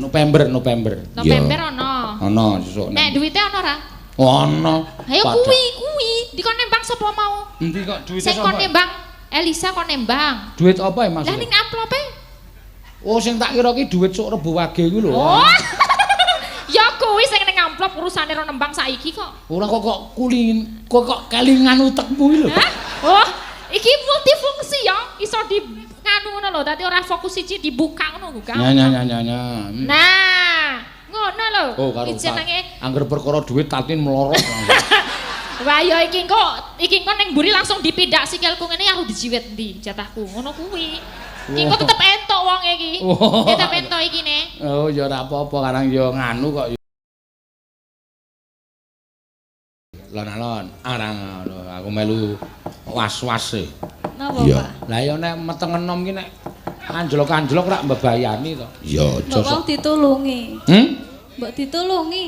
November, November. November ana. Ana sesuk. Nek duwite ana ora? Ana. Ayo kuwi kuwi, dikon nembang sapa mau? Endi kok duwite Sing kon sapa? nembang Elisa kon nembang. Duit apa ya maksudnya? Lah ning amplope. Oh, sing tak kira ki duit sok Rebo Wage kuwi lho. Oh. Ya kuwi sing ning amplop urusane ro nembang saiki kok. Ora kok kok kulin, kok kelingan utekmu iki lho. Hah? Oh, iki multifungsi ya, iso di nganu ngono lho, dadi ora fokus siji dibuka ngono buka. Nya nya nya nya nya. Nah, ngono lho. Oh, karo jenenge angger perkara duit Tatin melorot. Wah, ya iki engko ning mburi langsung dipindak sikilku ngene aku dijiwet ndi jatahku. Ngono kuwi. Iki engko tetep entuk wong iki. Tetep entuk iki ne. Oh, ya ora apa-apa karang ya nganu kok. Lon-alon, arang aku melu was-was e. Napa, Pak? Lah ya nek meteng enom ki nek anjlok-anjlok rak mbebayani to. Iya, aja. Mbok ditulungi. Hmm? Mbok ditulungi.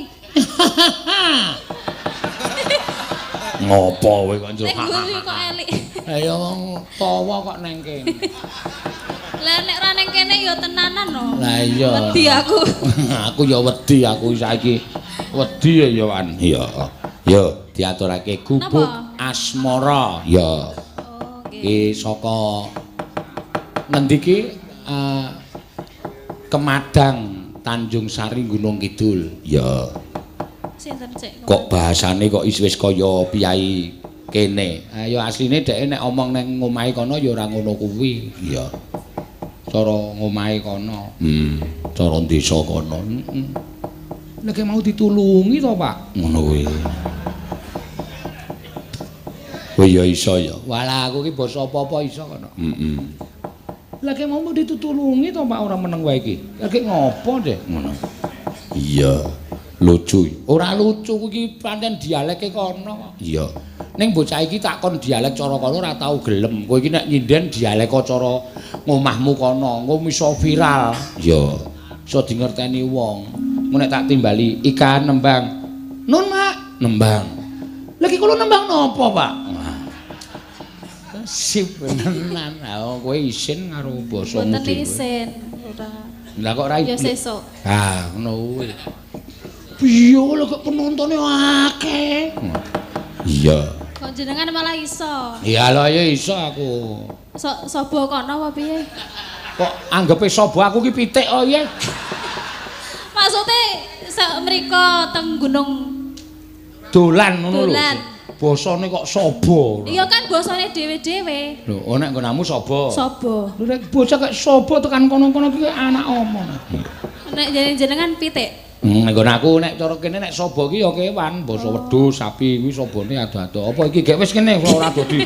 Ngopo kowe kok njuk? Nek guyu kok elik. Lah ya wong tawa kok neng kene. Lah nek ora neng kene ya tenanan no. Lah iya. Wedi aku. Aku ya wedi aku saiki. Wedi ya ya Wan. Iya. Yo diaturake gubuk asmara. Ya. Oh, nggih. Iki saka ngendi iki Kemadang Tanjung Sari Gunung Kidul. Ya. Sinten cek? Kok bahasane kok wis kaya piyai kene. Ayo asline dheke nek omong nang ngomahe kono ya ora ngono kuwi. Iya. Cara ngomahe kono. Cara desa kono. Heeh. Nek mau ditulungi to, Pak? Ngono kuwi. Oh iya iso ya. Walah aku ki basa apa-apa iso kono. Heeh. Lah ki mau ditulungi to, Pak, ora meneng wae iki. Lah ki ngopo deh? Ngono. Iya. Lucu. Ora lucu iki pancen dialeke kono kok. Iya. Ning bocah iki tak kon dialek cara kono ora tau gelem. Kowe iki nek nyinden dialek cara ngomahmu kono, engko iso viral. Iya. Iso dingerteni wong. Engko nek tak timbali ikan nembang. Nun, Mak, nembang. Lah iki kula nembang napa, Pak? Sip tenan. Ha kowe isin karo basamu dhewe. Mboten isin, ora. Lah kok ora Ya sesuk. Ha, ngono kuwi. Piye lho kok penontone akeh. Iya. Kok jenengan malah iso. Iya lho ya iso aku. Sobo kono apa piye? Kok anggepe sobo aku ki pitik oh iya. Maksude sak mriko teng gunung dolan ngono lho. Basane kok sobo. Iya kan basane dhewe-dhewe. Lho, oh nek nggonamu sobo. Sobo. Lho nek bocah kok sobo tekan kono-kono ki anak omong. Nek jenengan pitik. Nek nggon aku nek cara kene nek sobo ki ya kewan, basa wedhus, sapi kuwi sobone ado-ado. Apa iki gek wis kene ora dadi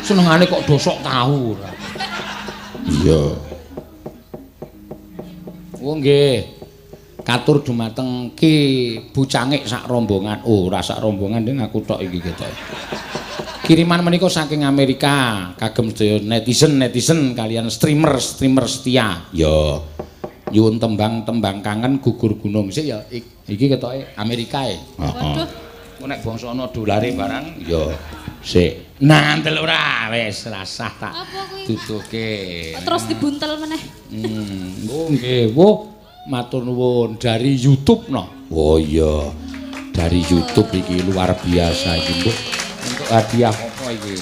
senengane kok dosok tahu ora. Iya. Oh nggih. Katur dumateng Ki Bucangik sak rombongan. Oh, ora sak rombongan ding aku tok iki ketok. Kiriman menika saking Amerika kagem sedaya netizen-netizen kalian streamer-streamer setia. Ya. Nyuwun tembang-tembang kangen gugur gunung sik ya iki ketoke Amerika e. Waduh. Engko nek bangsa ana dolare barang ya sik. Nah, ndelok ora wis rasah tak duduhke. Terus dibuntel meneh. Oh nggih. Wah, matur nuwun dari YouTube no. Oh iya. Dari YouTube iki luar biasa iki, Mbok. Untuk hadiah apa iki?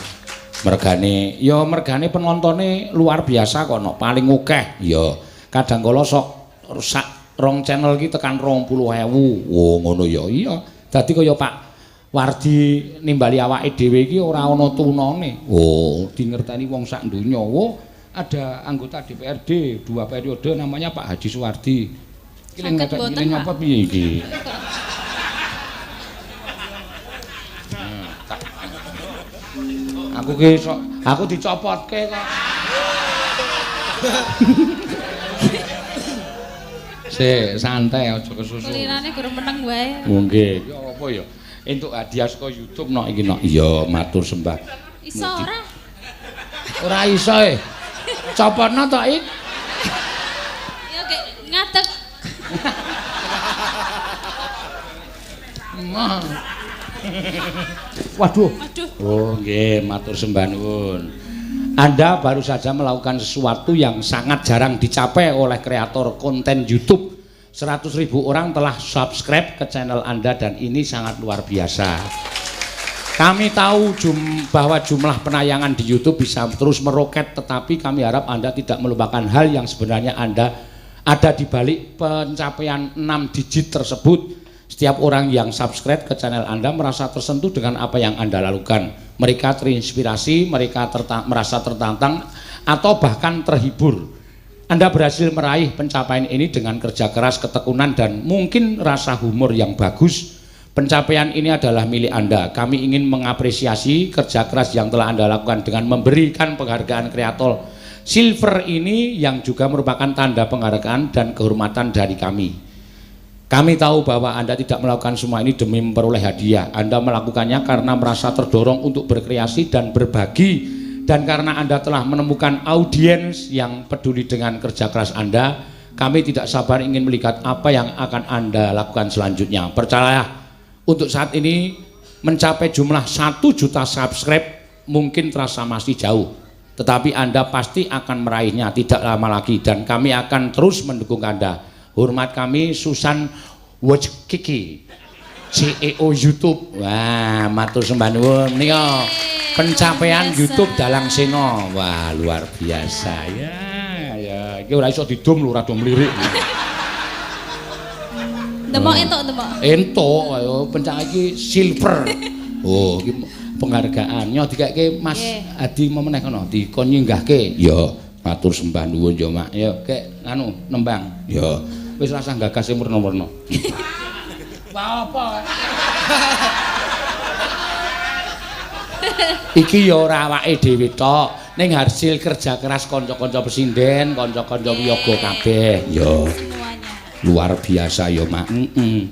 Mergane ya mergane penontone luar biasa kok no, paling akeh. Ya. Kadang kala sok sak rong channel iki tekan 20.000. Oh ngono ya. Iya. Dadi kaya Pak Wardi nimbali awake dhewe iki ora ana tunane. Oh, dingerteni wong sak donya. Oh, ada anggota DPRD 2 periode namanya Pak Haji Suwardi. Iki lha nyapa piye iki? Aku ki sok aku dicopotke kok. Sik, santai aja kesusu. Kulirane guru meneng wae. Nggih, iki apa ya? Entuk hadiah saka YouTube nok iki nok. Iya, matur sembah. Iso ora? Ora iso e. Copotno to, Ik? Ya gek ngadeg. Waduh. Waduh. Oh, nggih, matur sembah nuwun. Anda baru saja melakukan sesuatu yang sangat jarang dicapai oleh kreator konten YouTube. 100.000 orang telah subscribe ke channel Anda dan ini sangat luar biasa. Kami tahu bahwa jumlah penayangan di YouTube bisa terus meroket, tetapi kami harap Anda tidak melupakan hal yang sebenarnya Anda ada di balik pencapaian 6 digit tersebut. Setiap orang yang subscribe ke channel Anda merasa tersentuh dengan apa yang Anda lakukan. Mereka terinspirasi, mereka merasa tertantang, atau bahkan terhibur. Anda berhasil meraih pencapaian ini dengan kerja keras, ketekunan, dan mungkin rasa humor yang bagus. Pencapaian ini adalah milik Anda. Kami ingin mengapresiasi kerja keras yang telah Anda lakukan dengan memberikan penghargaan kreator silver ini yang juga merupakan tanda penghargaan dan kehormatan dari kami. Kami tahu bahwa Anda tidak melakukan semua ini demi memperoleh hadiah. Anda melakukannya karena merasa terdorong untuk berkreasi dan berbagi, dan karena Anda telah menemukan audiens yang peduli dengan kerja keras Anda. Kami tidak sabar ingin melihat apa yang akan Anda lakukan selanjutnya. Percayalah, untuk saat ini mencapai jumlah 1 juta subscribe mungkin terasa masih jauh, tetapi Anda pasti akan meraihnya tidak lama lagi, dan kami akan terus mendukung Anda. Hormat kami, Susan Wojcicki, CEO YouTube. Wah, matur sembah nuwun nika pencapaian YouTube Dalang Sena. Wah, luar biasa ya. Ya, iki ora iso didum lho, ora do mlirik. Demok entuk, demok. Entuk, ayo pencak iki silver. Oh, iki penghargaan. Nyo dikeke Mas Adi meneh kono, dikon nyinggahke. Ya, matur sembah nuwun ya, Mak. Ya, kek anu nembang. Ya. Wis rasah gagas sing werna-werna. Wah, apa? Iki ya ora awake dhewe tok, ning hasil kerja keras kanca-kanca pesinden, kanca-kanca wiyaga kabeh. Ya. Luar biasa ya, Mak. Heeh.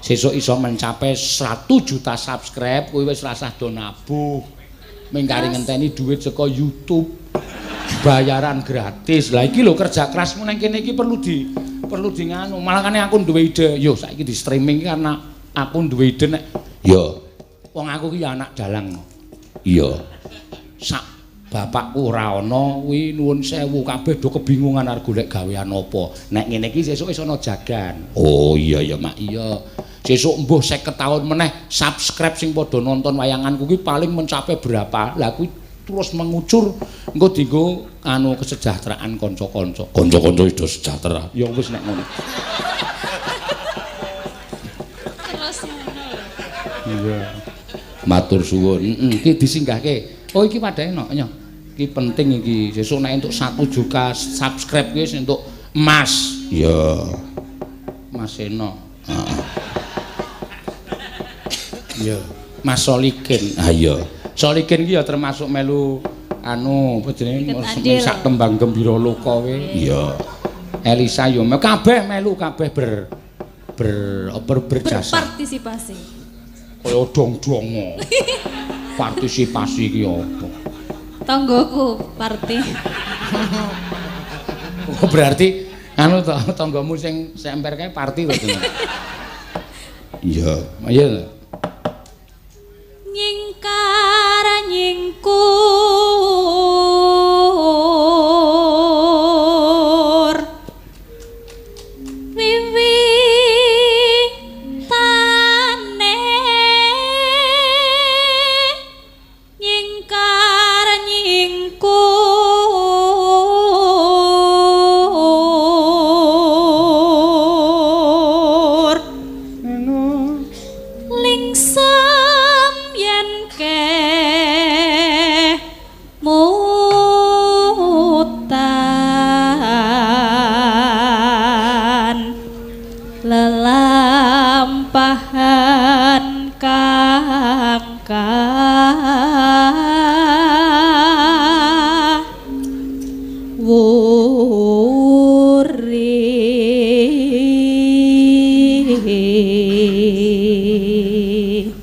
Sesuk iso mencapai 1 juta subscribe kuwi wis rasah do nabuh. Ming kari ngenteni duit saka YouTube. Bayaran gratis. Lah iki lho kerja kerasmu nang kene iki perlu di nganu. Malah kane aku duwe ide. Yo saiki di streaming karena aku duwe ide nek yo wong aku ki ya anak dalang. Iya. Sak bapakku ora ana kuwi nuwun sewu kabeh do kebingungan arep golek gawean apa. Nek ngene iki sesuk wis ana jagan. Oh iya ya, Mak. Iya. Sesuk mbuh 50 tahun meneh subscribe sing padha nonton wayanganku ki paling mencapai berapa? Lah kuwi terus mengucur engko dienggo anu kesejahteraan kanca-kanca. Kanca-kanca wis do sejahtera. Ya wis nek ngono. Terus ngono. Iya. Matur suwun. Heeh, iki disinggahke. Oh iki padhae no, nyo. Iki penting iki. Sesuk nek entuk 1 juta subscribe kuwi entuk emas. Iya. Mas Seno. Heeh. Iya. Mas Solikin. Ha iya. Solikin iki ya termasuk melu anu apa jenenge sak tembang gembira loka kowe. Iya. Elisa yo kabeh melu kabeh berjasa. Berpartisipasi. Kaya dong-dongo. Partisipasi iki apa? Tanggoku parti. Oh berarti anu to tanggamu sing semper kae parti to jenenge. Iya, iya. Nyingkar nyingkur wiwitane nyingkar nyingkur lingsem yen kemutan lelampahan kang wuri.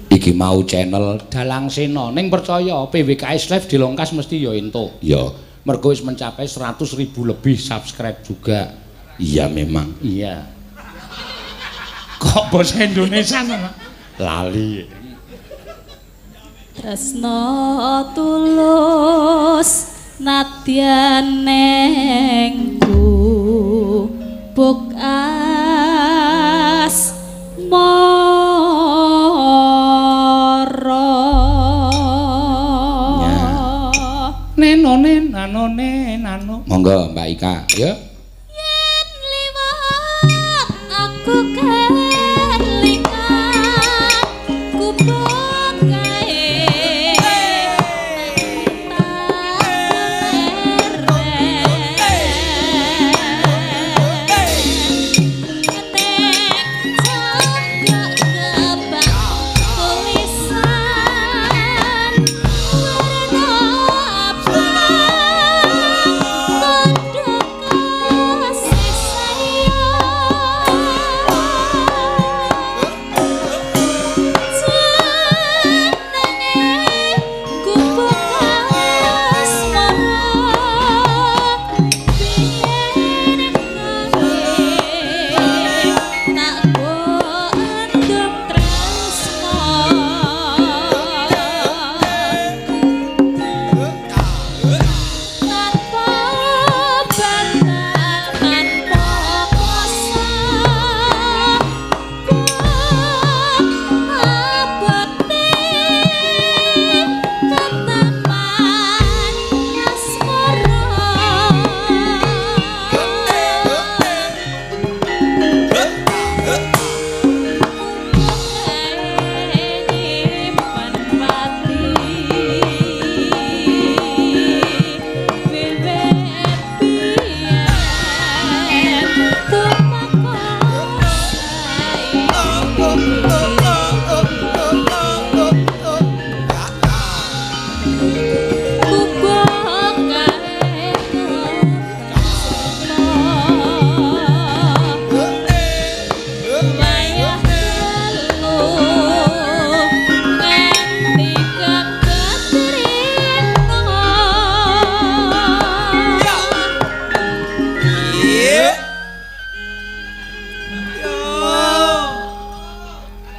Iki mau channel Dalang Sena ning percaya PWKS Live dilongkas mesti ya entuk. Ya, mergo wis mencapai 100.000 lebih subscribe juga. Iya memang. Iya. Kok basa Indonesia to, Pak? Lali. Tresno tulus nadyan neng gubuk ati. Neno nano nano. Monggo Mbak Ika, ya. Yen liwat aku kelingan gubuk kae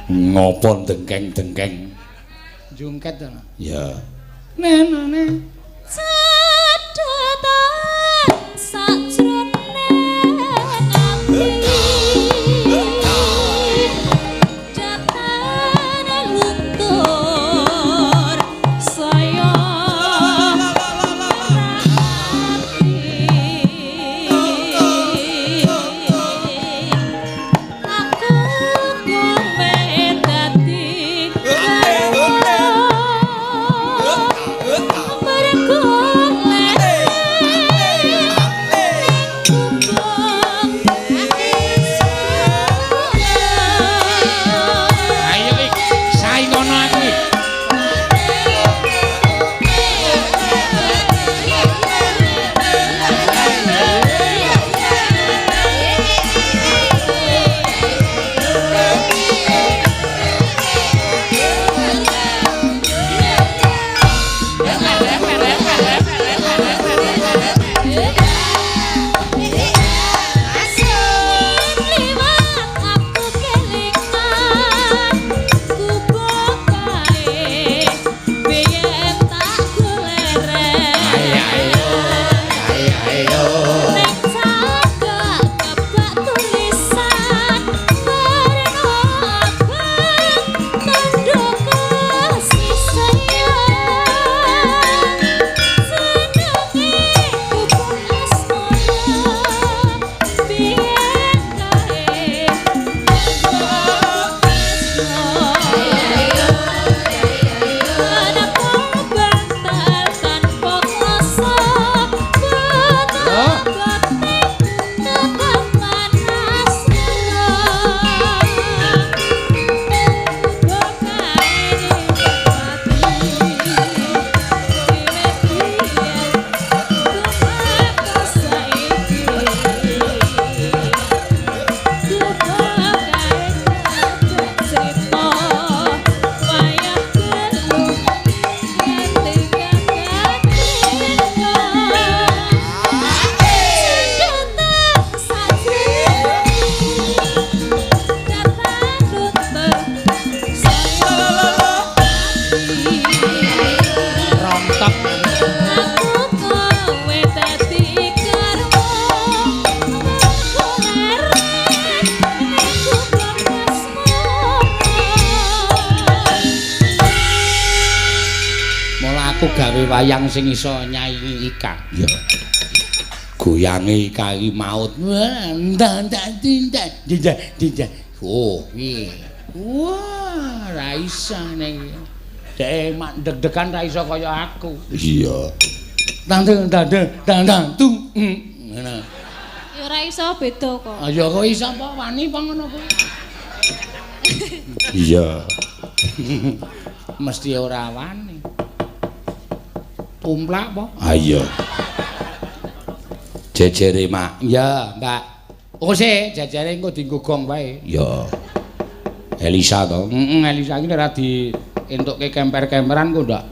Ngopo dengkeng-dengkeng jungket to. Ya. Neno ne. Cedhatan sajroning ati. Datan luntur saya ati. Aku kowe dadi karo. Aku gawe wayang sing iso nyaingi Ika. Iya. Goyange Ika iki maut. Ndak ndak ndak ndak ndak. Oh, piye? Wah, ra iso ngene iki. Dek mak deg-degan ra iso kaya aku. Iya. Tang tang tang tang tang tung. Ngono. Ya ora iso beda kok. Ya kok iso apa wani apa ngono kuwi. Iya. Mesti ora wani. Tumplak apa? Ha iya. Jejere mak. Iya, Mbak. Oh sik, jejere engko dienggo gong wae. Iya. Elisa to. Heeh, Elisa iki ora di entukke kemper-kemperan kok ndak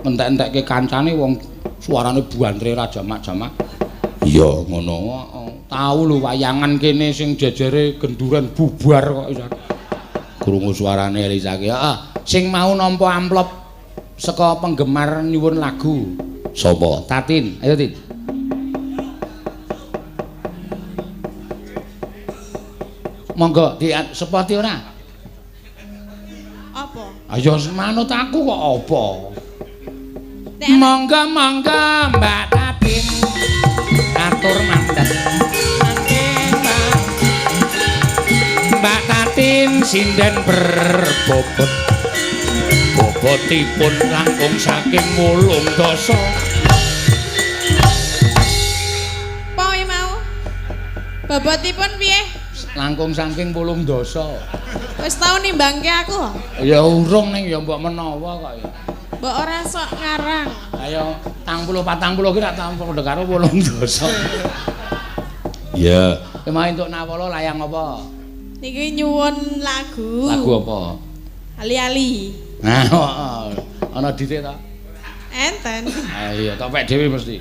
entek-entekke kancane wong suarane buantre ra jamak-jamak. Iya, ngono. Tau lho wayangan kene sing jejere genduren bubar kok iso. Krungu suarane Elisa ki. Heeh, sing mau nampa amplop saka penggemar nyuwun lagu. Sapa? Tatin. Ayo, Tin. Monggo di sepoti ora? Apa? Ayo manut aku kok apa? Monggo monggo Mbak Tatin. Atur mandat. Mbak Tatin sinden berbobot. Bobotipun langkung saking 8 dasa. Apa mau? Bobotipun piye? Langkung saking 8 dasa. Wis tau nimbangke aku? Ya urung ning ya mbok menawa kok ya. Mbok ora sok ngarang. Ayo 40 40 ki rak 40 karo 8 dasa. Iya. Emang entuk nawala layang apa? Niki nyuwun lagu. Lagu apa? Ali-ali. Nah, ana dithik ta? Enten. Ah iya, tok pek dhewe mesti.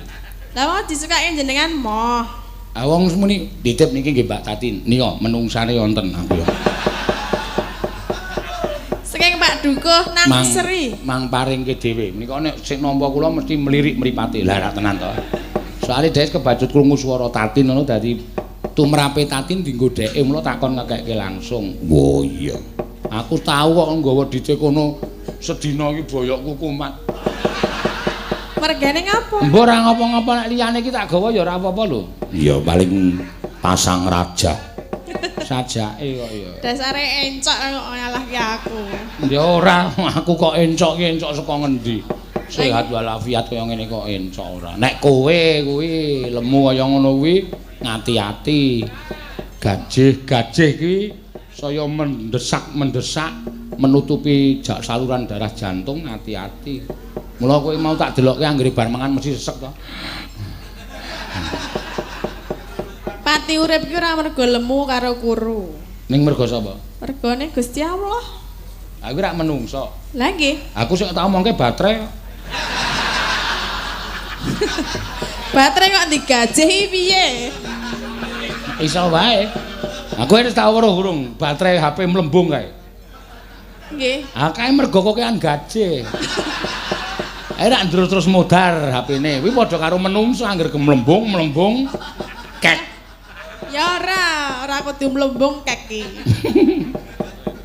Lah wong disukake jenengan moh. Ah wong muni ditip niki nggih Mbak Tatin. Nika menungsane wonten aku ya. Saking Pak Dukuh nang Seri. Mang paringke dhewe. Menika nek sing nampa kula mesti melirik mripate. Lah ra tenan to. Soale dhek kebacut krungu swara Tatin ngono dadi tumrape Tatin dienggo dheke mula takon ngekekke langsung. Oh iya. Aku tau kok nggawa dite kono sedina iki boyokku kumat. Mergane ngapa? Mbok ora ngapa-ngapa nek liyane iki tak gawa ya ora apa-apa lho. Iya, paling pasang raja. Sajake kok ya. Dasare encok kok nyalahke aku. Ya ora, aku kok encok ki encok saka ngendi? Sehat walafiat kaya ngene kok encok ora. Nek kowe kuwi lemu kaya ngono kuwi ngati-ati. Gajih-gajih ki saya mendesak-mendesak menutupi saluran darah jantung, hati-hati. Mula kowe mau tak delokke anggere bar mangan mesti sesek to. Pati urip ki ora mergo lemu karo kuru. Ning mergo sapa? Mergone Gusti Allah. Aku rak menungso. Lah nggih. Aku sing tak omongke baterai. Baterai kok digajehi piye? Iso wae. Aku wis tau weruh urung baterai HP mlembung kae. Nggih. Ah kae mergo kokean gajih. Ae rak terus modar HP-ne. Kuwi padha karo menungso angger gemlembung-mlembung kek. Ya ora, ora kudu mlembung kek iki.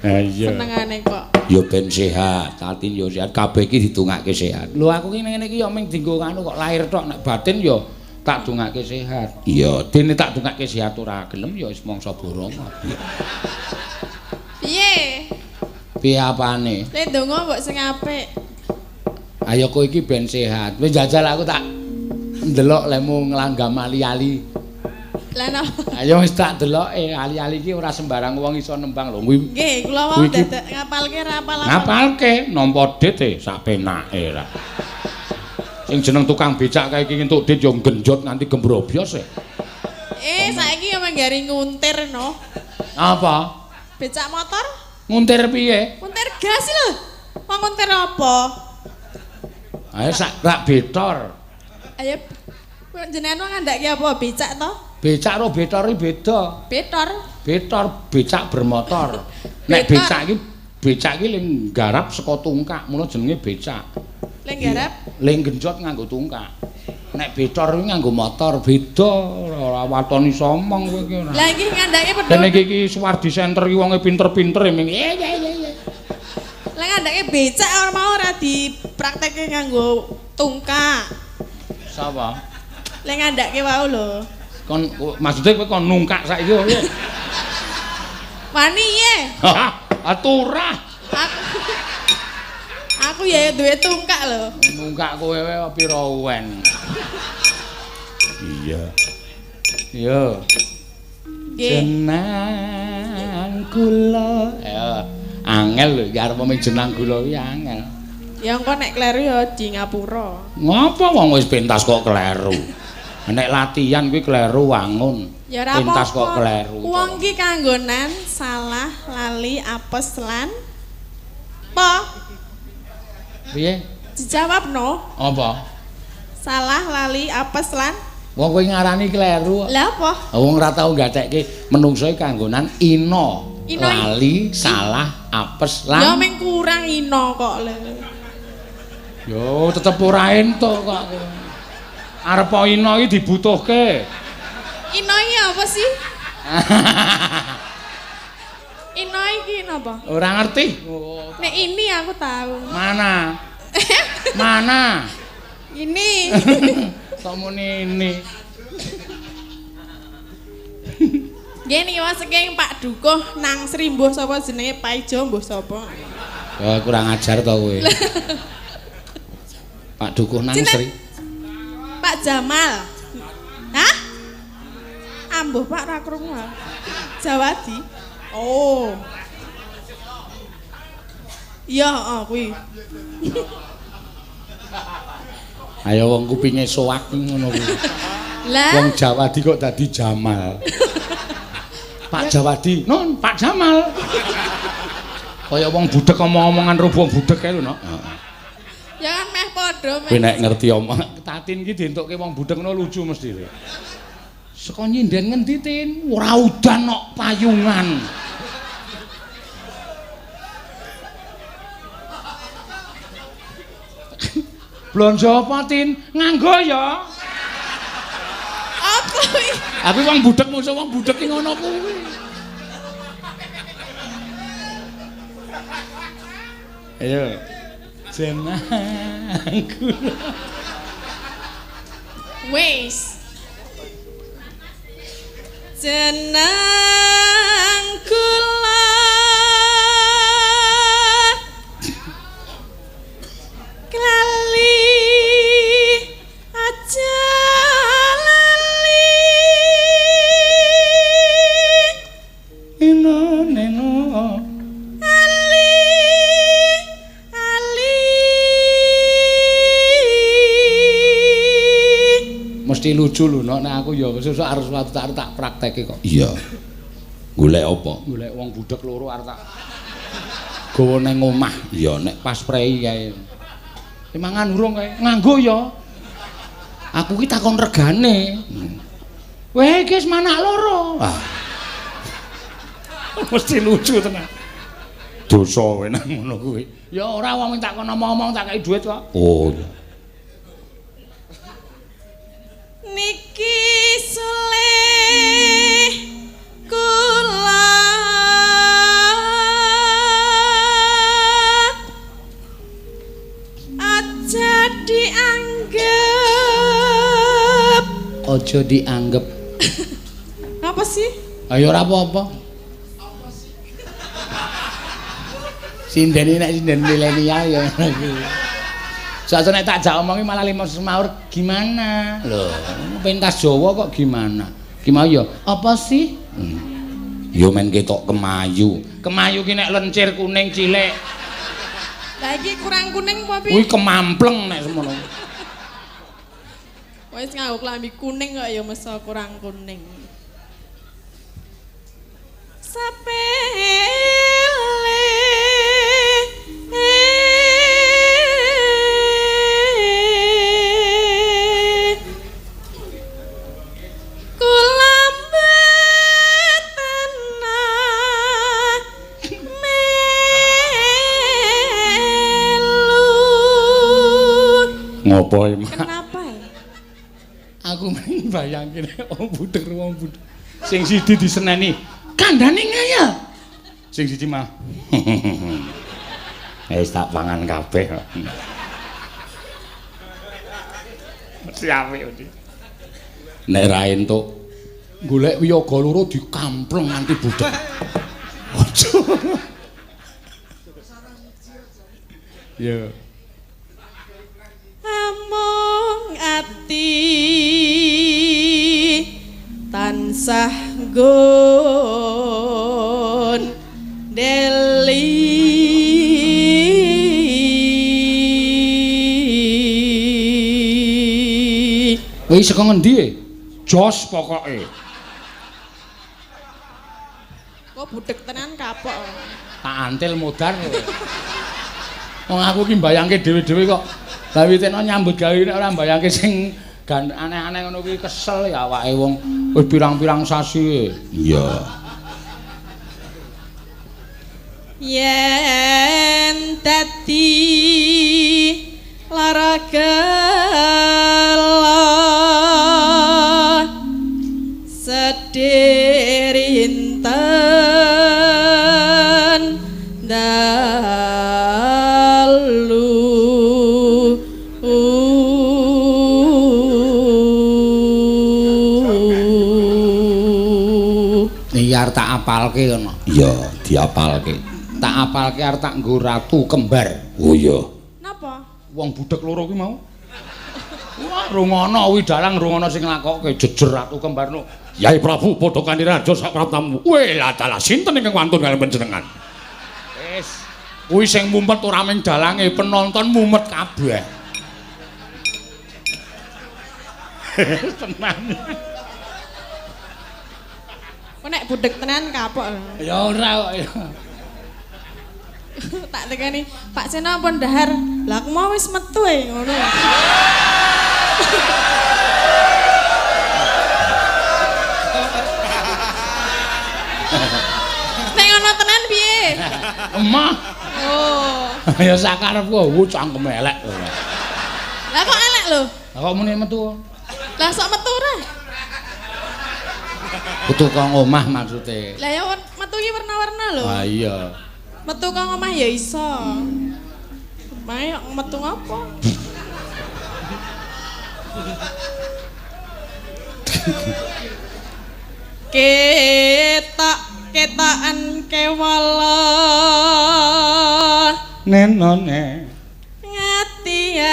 Ha iya. Senengane kok. Ya ben sehat, Tatin ya sehat, kabeh iki didongake sehat. Lho aku ki ngene iki ya mung dienggo anu kok lahir tok, nek batin ya tak dongake sehat. Iya, dene tak dongake sehat ora gelem ya wis mangsa borong. Piye? Piye apane? Le ndonga mbok sing apik. Ayo kowe iki ben sehat. Wis jajal aku tak ndelok lemu nglanggam ali-ali. Lah napa? Ayo wis tak deloke ali-ali iki ora sembarang wong iso nembang lho. Kuwi nggih, kula wau dadak ngapalke ra apal-apal. Ngapalke nampa dit e sak penake ra. Sing jeneng tukang becak kae iki entuk dit yo genjot nganti gembrobyos e. Saiki yo manggari nguntir no. Apa? Becak motor? Nguntir piye? Nguntir gas lho. Wong nguntir apa? Ayo sak rak betor. Ayo jenengan ngandhake apa becak to? Becak ro betor iki beda. Betor. Betor becak bermotor. Nek becak iki ling garap saka tungkak, mula jenenge becak. Ling garap? Ling genjot nganggo tungkak. Nek betor iki nganggo motor, beda ora waton iso omong kowe iki ora. Lah iki ngandhake padha. Dene iki Suwardi Center iki wonge pinter-pinter ming. Iya iya iya. Lah ngandhake becak ora mau ora dipraktekke nganggo tungkak. Sapa? Lek ngandhake wau lho. Kon maksudnya kowe kon nungkak saiki piye? Wani ye. Aturah. Aku ya duwe tungkak lho. Nungkak kowe wae pira wen. Iya. Iya. Jenang kula. Ya, angel lho iki arep mung jenang gula kuwi angel. Ya engko nek kleru ya di ngapura. Ngopo wong wis pentas kok kleru? Nek latihan kuwi kleru wangun. Ya ora pentas kok kleru. Wong ki kanggonan salah, lali, apes lan apa? Piye? Dijawab no. Apa? Salah, lali, apes lan wong kowe ngarani kleru. Lah apa? Wong ora tau gatekke menungso iki kanggonan ina, lali, salah, apes lan. Ya meng kurang ina kok lho. Yo tetep ora entuk kok. Arep ina iki dibutuhke. Ina iki apa sih? Ina iki napa? Ora ngerti. Nek ini aku tahu. Mana? Mana? Ini. Kok muni ini. Nggih niki wae saking Pak Dukuh nang Sri mbuh sapa jenenge Paijo mbuh sapa. Ya kurang ajar to kowe. Pak Dukuh nang Sri. Pak Jamal. Hah? Ambuh Pak ra krungu. Jawadi. Oh. Iya, heeh kuwi. Ayo wong kupinge soak ngono kuwi. Lah wong Jawadi kok dadi Jamal. Pak Jawadi, non Pak Jamal. Kaya wong budhek omong-omongan ro wong budhek kae lho, Nok. Heeh. Ya kan meh padha meh. Kowe nek ngerti omong Tatin iki dientukke wong budhek ngono lucu mesti. Saka nyinden ngendi, Tin? Ora udan kok payungan. Blonjo apa, Tin? Nganggo ya. Apa kuwi? Aku wong budhek mosok wong budhek ki ngono kuwi. Ayo. Jenang kula. Wis. Jenang kula. Klali aja lali. Ino neno. Ali ali. Mesti lucu lho nek aku ya sesuk arep suatu tak praktekke kok. Iya. Golek apa? Golek wong budhek loro arep tak gawa nang omah. Iya nek pas prei kae. Mangan urung kae. Nganggo ya. Aku ki takon regane. Weh iki wis manak loro. Ah. Mesti lucu tenan. Dosa kowe nang ngono kuwi. Ya ora wong tak kono omong-omong tak kei dhuwit kok. Oh. Niki sulih kula aja dianggep. Aja dianggep. Apa sih? Ayo ora apa-apa. Apa sih? Sinden nek sinden milenial ya ngono kuwi. Soale nek tak jak omongi malah lima semaur gimana? Lho, pentas Jawa kok gimana? Gimana ya? Apa sih? Yo men ketok kemayu. Kemayu ki nek lencir kuning cilik. Lah iki kurang kuning apa piye? Kuwi kemampleng nek semono. Wis nganggo klambi kuning kok ya mesa kurang kuning. Sepele Ngopo e, Mak? Kenapa ya? Aku mung bayangke wong budhek wong budhek. Sing siji diseneni, kandhane ngayal. Sing siji mah. Wis tak pangan kabeh kok. Mesti apik mesti. Nek ra entuk golek wiyaga loro dikampleng nganti budhek. Aja. Ya. Amung ati tansah nggon deli. Kowe saka ngendi e? Jos pokoke. Kok budhek tenan kapok. Tak antil modar kowe. Wong aku ki mbayangke dhewe-dhewe kok. Lah witeno nyambut gawe nek ora mbayangke sing aneh-aneh ngono kuwi kesel ya awake wong wis pirang-pirang sasi. Iya. Yen dadi lara gelo sedih rinten dalu. Iki arep tak apalke ngono. Iya, diapalke. Tak apalke arep tak nggo ratu kembar. Oh iya. Napa? Wong budhek loro kuwi mau. Wah, rungono kuwi dalang rungono sing nglakokke jejer ratu kembar no. Yai Prabu padha kanthi raja sapraptamu. Weh, lah dalah sinten ingkang wantun kaliyan panjenengan? Wis. Kuwi sing mumet ora mung dalange, penonton mumet kabeh. Tenan. Kok nek budhek tenan kapok. Ya ora kok ya. Tak tekani, Pak Seno pun dahar. Lah aku mau wis metu e ngono. Nek ngono tenan piye? Emah. Oh. Ya sakarepku cangkem elek. Lah kok elek lho? Lah kok muni metu? Lah sok metu ora? Metu kok omah maksude. Lah ya metu iki warna-warna lho. Ah iya. Metu kok omah ya iso. Mae metu ngapa? Ketok ketokan kewala nenone ngati-ati.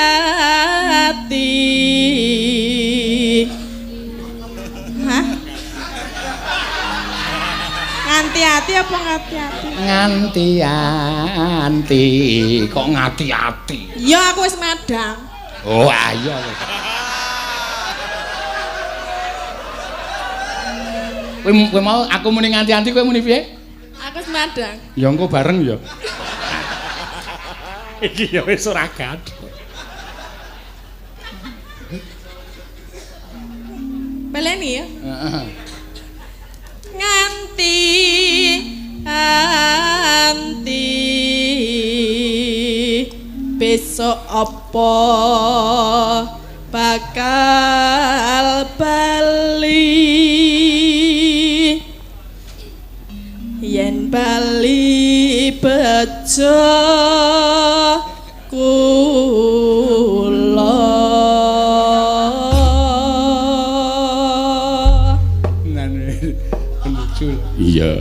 Hah? Nganti-ati apa ngati-ati? Nganti-anti kok ngati-ati. Ya aku wis madang. Oh ayo. Kowe mau aku muni nganti-anti kowe muni piye? Aku wis madang. Ya engko bareng ya. Iki ya wis ora gaduh. Baleni ya. Heeh. Nganti anti besok apa bakal bali, yen bali bejo kula. Iya.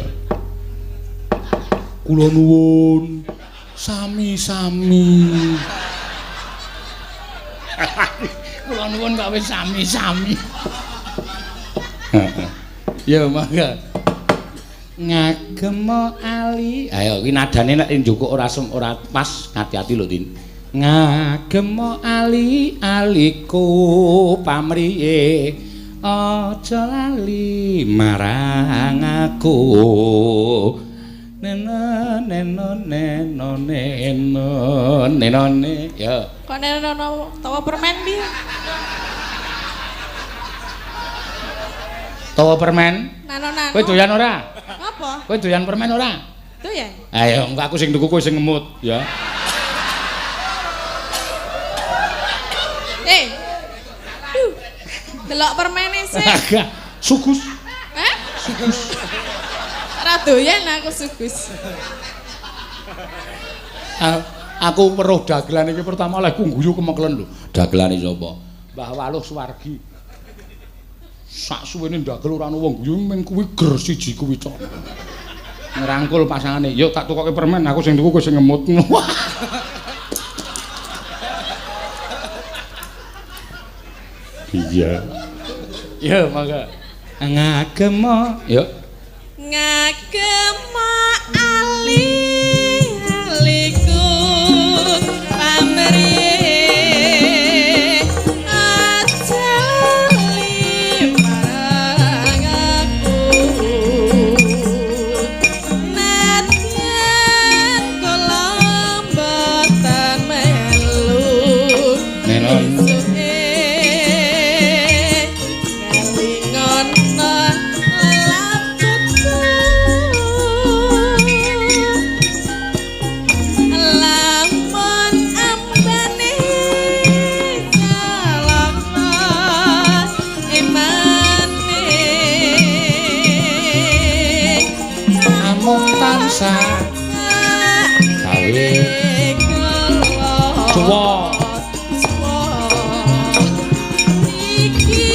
Kula nuwun sami-sami. Kula nuwun kok wis sami-sami. Ya mangga. Ngagem ali. Ayo iki nadane nek njukuk ora ora pas, hati-hati lho Tin. Ngagem ali aliku pamriye. Aja lali marang aku. Neno neno neno neno neno ne. Ya. Kok neno neno tawa permen piye? Tawa permen? Nano nano. Kowe doyan ora? Apa? Kowe doyan permen ora? Doyan. Ayo engko aku sing tuku kowe sing ngemut, ya. Delok permene sik. Agak sugus. Hah? Sugus. Ora doyan aku sugus. Aku weruh dagelan iki pertama leh ku guyu kemeklen lho. Dagelane sapa? Mbah Waluh Suwargi. Sak suwene ndagel ora ana wong guyu ming kuwi ger siji kuwi tok. Ngrangkul pasangane. Yuk tak tukoke permen, aku sing tuku kowe sing ngemut. Iya. Ya mangga. Ngagem. Yuk. Ngagem ali aliku pamrih aja lali marang aku nadyan kula mboten melu Nenon. Amung tansah gawe tuwa. Iki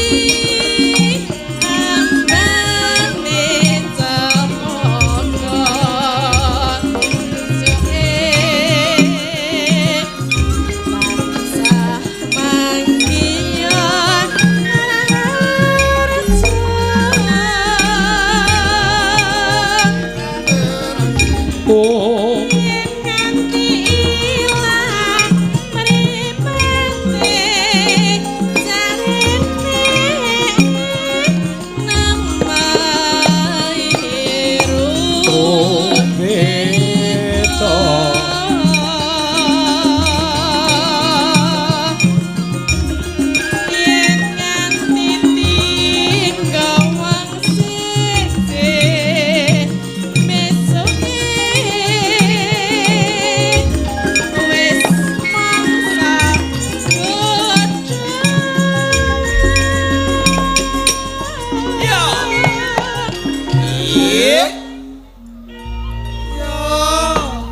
ambane cempaka suke tansah manggiya harja. Oh. Yen nganti ilang mripate jarene namahi Beta. Yen nganti tinggal wong sisih besoke wis mangsa godho.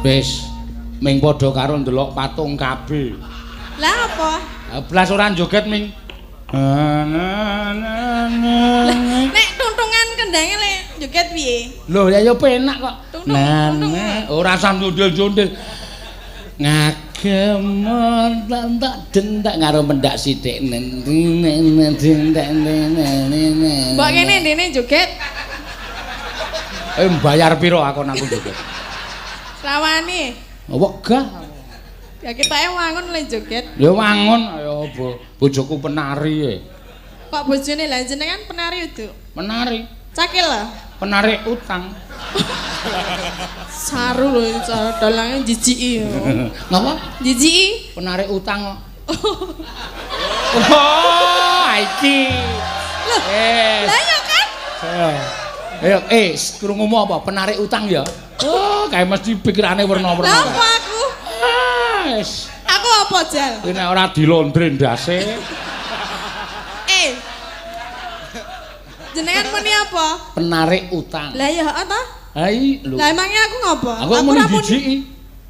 Wis ming padha karo ndelok patung KB. Lah apa? Blas ora joget ming. Nek tuntungan kendange lek joget piye? Lho ya ya penak kok. Tungtung, Nah, tungtung. nah, ora usah njondel-njondel. Ngagem tak dentak karo mendak sithik. Mbok kene ndene joget Eh bayar piro aku nang joget? rawane. Wegah. Ya ketoke wangun le joget. Ya wangun ayo bojoku penari e. Kok bojone lah jenengan penari udu? Penari, Cakil lho. penarik utang. Saru lho cara dalange jijiki. Ngapa? Jijiki. Penarik utang kok. Oh, iki. Loh, Eh. lah ya kan? Ayo, krungumu apa? Penarik utang ya? Oh, kayak mesti pikirane werna-werna. Lah apa aku? Ah, wis. Aku apa jal? Kuwi nek ora dilondre ndase, Eh. Jenengan muni apa? penarik utang. Lah ya heeh ta? Hai, lho. Lah emangnya aku ngopo? Aku muni ora jijiki.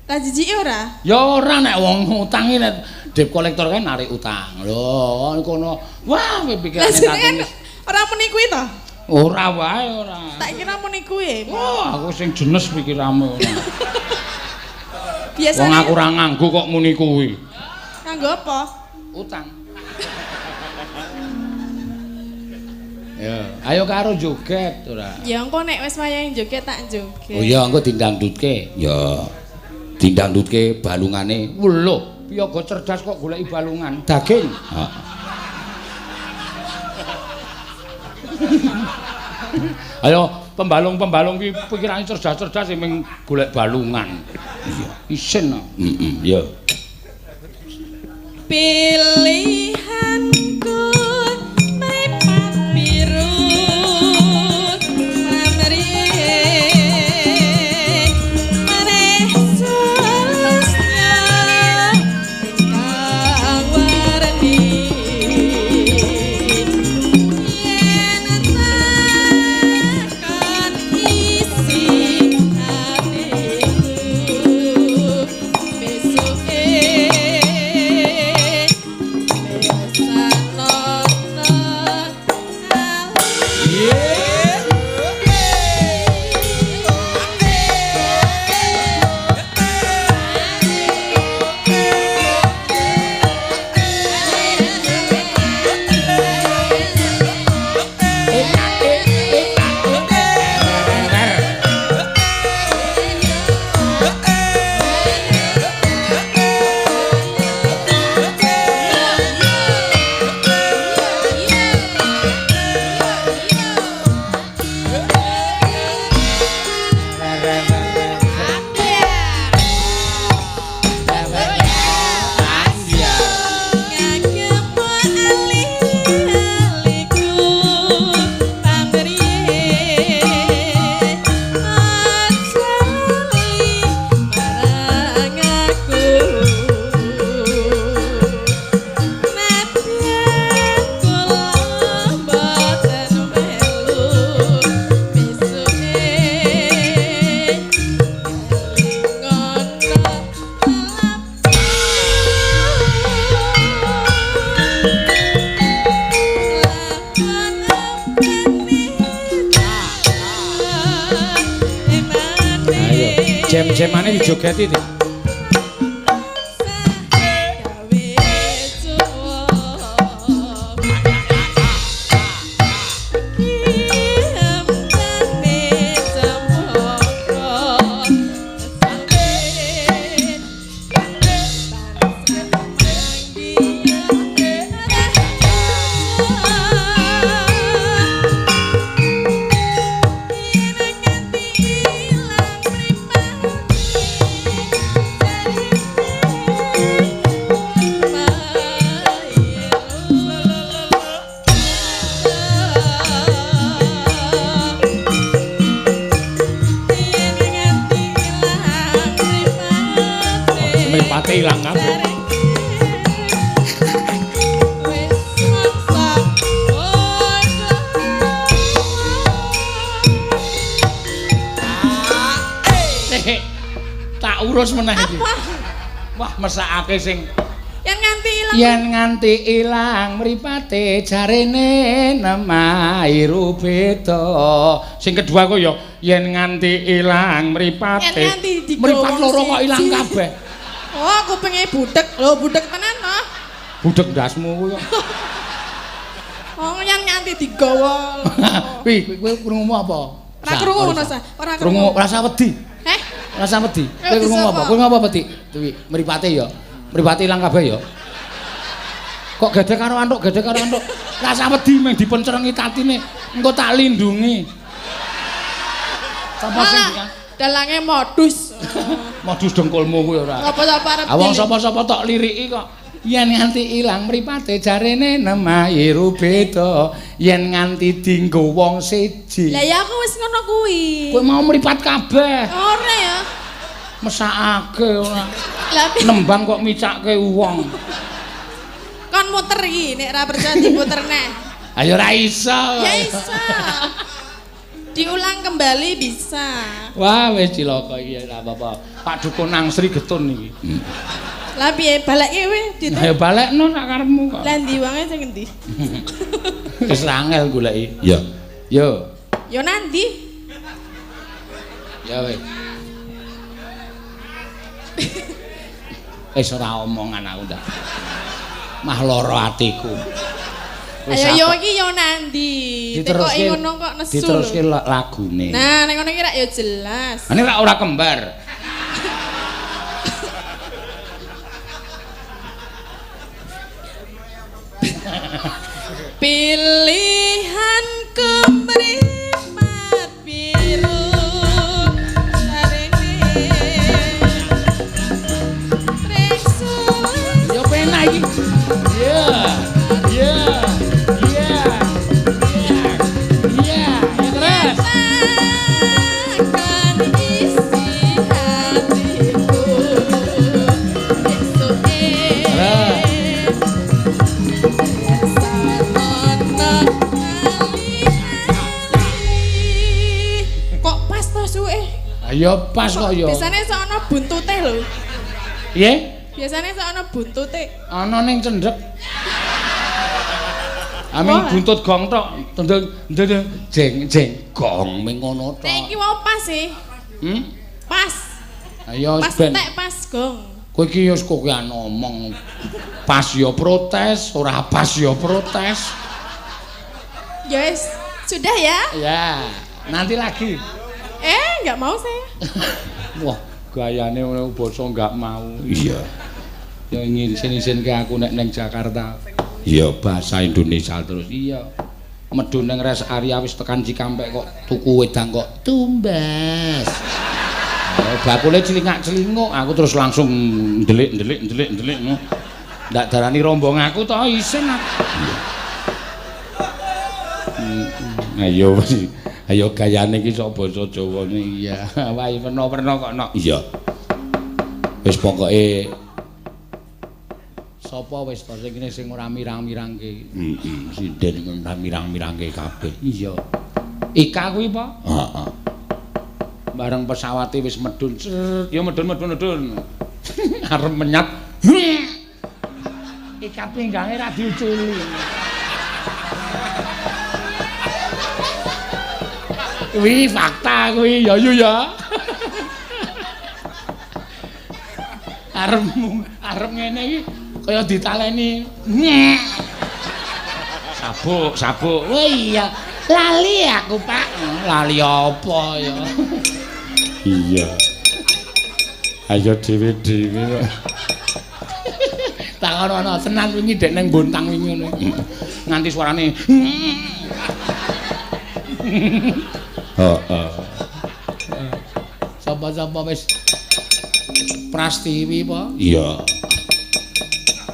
Lah jijiki ora? Ya ora nek wong utang iki nek debt collector kan narik utang. Lho, kono. Wah, kowe Lah pikirane jenengan tadi. ora muni kuwi to? Ora wae ora. Tak kira muni kuwi. Wah, aku sing jenes pikiramu ora. Biasane Wong aku ora nganggo kok muni kuwi. Nganggo apa? Utang. Ya, ayo karo joget ora. Ya engko nek wis wayahe joget tak joget. Oh iya, engko dindangdutke. Ya. Dindangdutke balungane. Lho, piyaga cerdas kok goleki balungan. Daging. Heeh. Ayo pembalung-pembalung ki pikirane cerdas-cerdas sing ming golek balungan. Iya, isin. Heeh, iya. Pilihanku mripat biru pamrih mareh sulusnya ingkang warni yen takon isi atiku besok. Jem-jemane dijogeti. Mripate ilang kabeh. Tak urus meneh iki. Wah, mesakake sing yen nganti ilang. Yen nganti ilang mripate jarene nemairu beda. Sing kedua kok ya yen nganti ilang mripate. Yen nganti mripat loro kok ilang kabeh. Oh, kupinge budek. Lho, budek tenan to. Budek ndasmu kuwi kok. Oh, yen nganti digawa. Kuwi kowe krungumu apa? Ora krungu ngono sa. Ora krungu. Rasa wedi. Heh? Rasa wedi. Kowe krungu apa? Kowe ngapa, Peti? Kuwi mripate ya. Mripate ilang kabeh ya. Kok gedhe karo antuk, gedhe karo antuk. Rasa wedi meng dipencerengi tatine. Engko tak lindungi. Sapa sing dalange modus. Modus dengkulmu kuwi ora. Sapa-sapa arep. Wong sapa-sapa tok liriki kok. Yen nganti ilang mripate jarene nemairu beda, yen nganti dinggo wong siji. Lah ya aku wis ngono kuwi. Kowe mau mripat kabeh. Ora ya. Mesakake ora. Nembang kok micake wong. Kon muter iki nek ora percaya diputer neh. Ayo ora iso. Ya iso. Diulang kembali bisa. Wah, wis cilaka iki ora apa-apa. Pak Dukun nang Sri Getun iki. Lah piye balekke kowe ditu? Ayo balekno sak karepmu kok. Lah ndi wonge sing endi? Wis angel goleki. Ya. Yo. Yo nandi? Ya wis. Wis ora omongan aku ndak. Mah lara atiku. Ayo yo iki yo nandi. Tekoki ngono kok nesu. Diteruske lagune. Nah, nek ngono iki rak yo jelas. Ini rak ora kembar. Pilihan kemripat biru sarene treksul. Yo penak iki. Iya. Iya. Iya. Iya. Ya terus. Takkan isi hatiku esuke. Kok pas to suwe? Ayo pas kok ya. Biasane sok ana buntute lho. Piye? Biasane sok ana buntute. Ana ning cendhek. Aming buntut gong tok, tendeng ndeng jeng jeng gong ming ngono tok. Nek iki wae pas sih. Hmm? Pas. Ayo pas ben. Tek pas gong. Kowe iki ya wis kokean ngomong. Pas ya protes, ora pas ya protes. Ya wis, sudah ya? Ya, nanti lagi. Enggak mau saya. Wah, gayane ngono basa enggak mau. Iya. Ya ngisin-isinke aku nek ning Jakarta. Iya, bahasa Indonesia terus. Iya. Medun ning rest area wis tekan Cikampek kok tuku wedang kok tumbas. Oh, bakule celingak-celinguk, aku terus langsung ndelik-ndelik ndelik-ndelik. Ndak darani rombong aku to isin aku. Ayo ayo gayane iki sok basa Jawane. Iya. Wah, werna-werna kok nok. Iya. Wis pokoke sapa wis to sing kene sing ora mirang-mirangke. Heeh, sinden ora mirang-mirangke kabeh. Iya. Ika kuwi apa? Heeh. Bareng pesawate wis medun, ya medun medun medun. Arep menyat. Ika pinggange ra diuculi. Kuwi fakta kuwi ya yu ya. Arep ngene iki kaya ditaleni. Sabuk, sabuk. Oh iya, lali aku, Pak. Lali apa ya? Iya. Ayo dhewe-dhewe kok. Takono tenan wingi dek nang Bontang wingi ngono. Nganti suarane. Heeh. Sapa-sapa wis Prastiwi apa? Iya.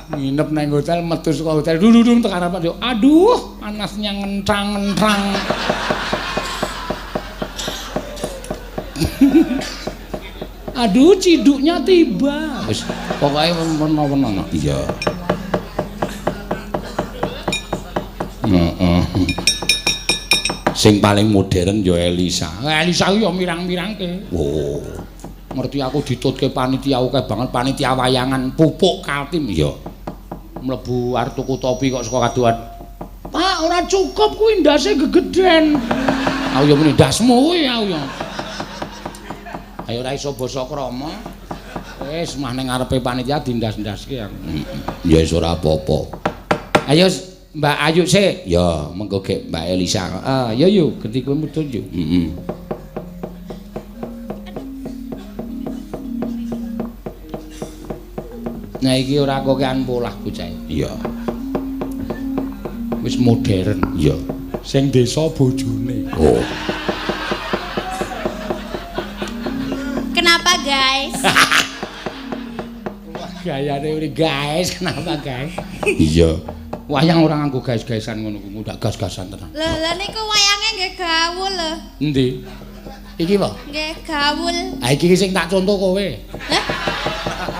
Nginep nang hotel, metu saka hotel, dudung tekan apa yo. Aduh, panasnya ngentrang-ngentrang. Aduh, ciduknya tiba. Wis pokoke werna-werna. Iya. Heeh. Sing paling modern ya Elisa. Elisa ku ya mirang-mirangke. Oh. Ngerti aku ditutke panitia akeh banget, panitia wayangan Pupuk Kaltim. Iya. Mlebu arep tuku topi kok saka kadohan. Pak, ora cukup kuwi ndase gegeden. Aku ya muni ndasmu kuwi aku ya. Ayo ora iso basa krama. Wis mah ning ngarepe panitia dindas-ndaske aku. Ya wis ora apa-apa. Ayo Mbak Ayu sik. Ya, mengko gek Mbak Elisa. Ah, ya yo genti kowe mudhun yo. Heeh. Nah iki ora kokean polah bocah. Iya. Wis modern. Iya. Sing desa bojone. Oh. Kenapa, guys? Wah, gayane uri guys, kenapa guys? Iya. Wayang ora nganggo guys-gaysan ngono kuwi, ndak gas-gasan tenan. Lho, lha niku wayange nggih gawul lho. Endi? Iki apa? Nggih gawul. Ha iki sing tak contoh kowe. Hah?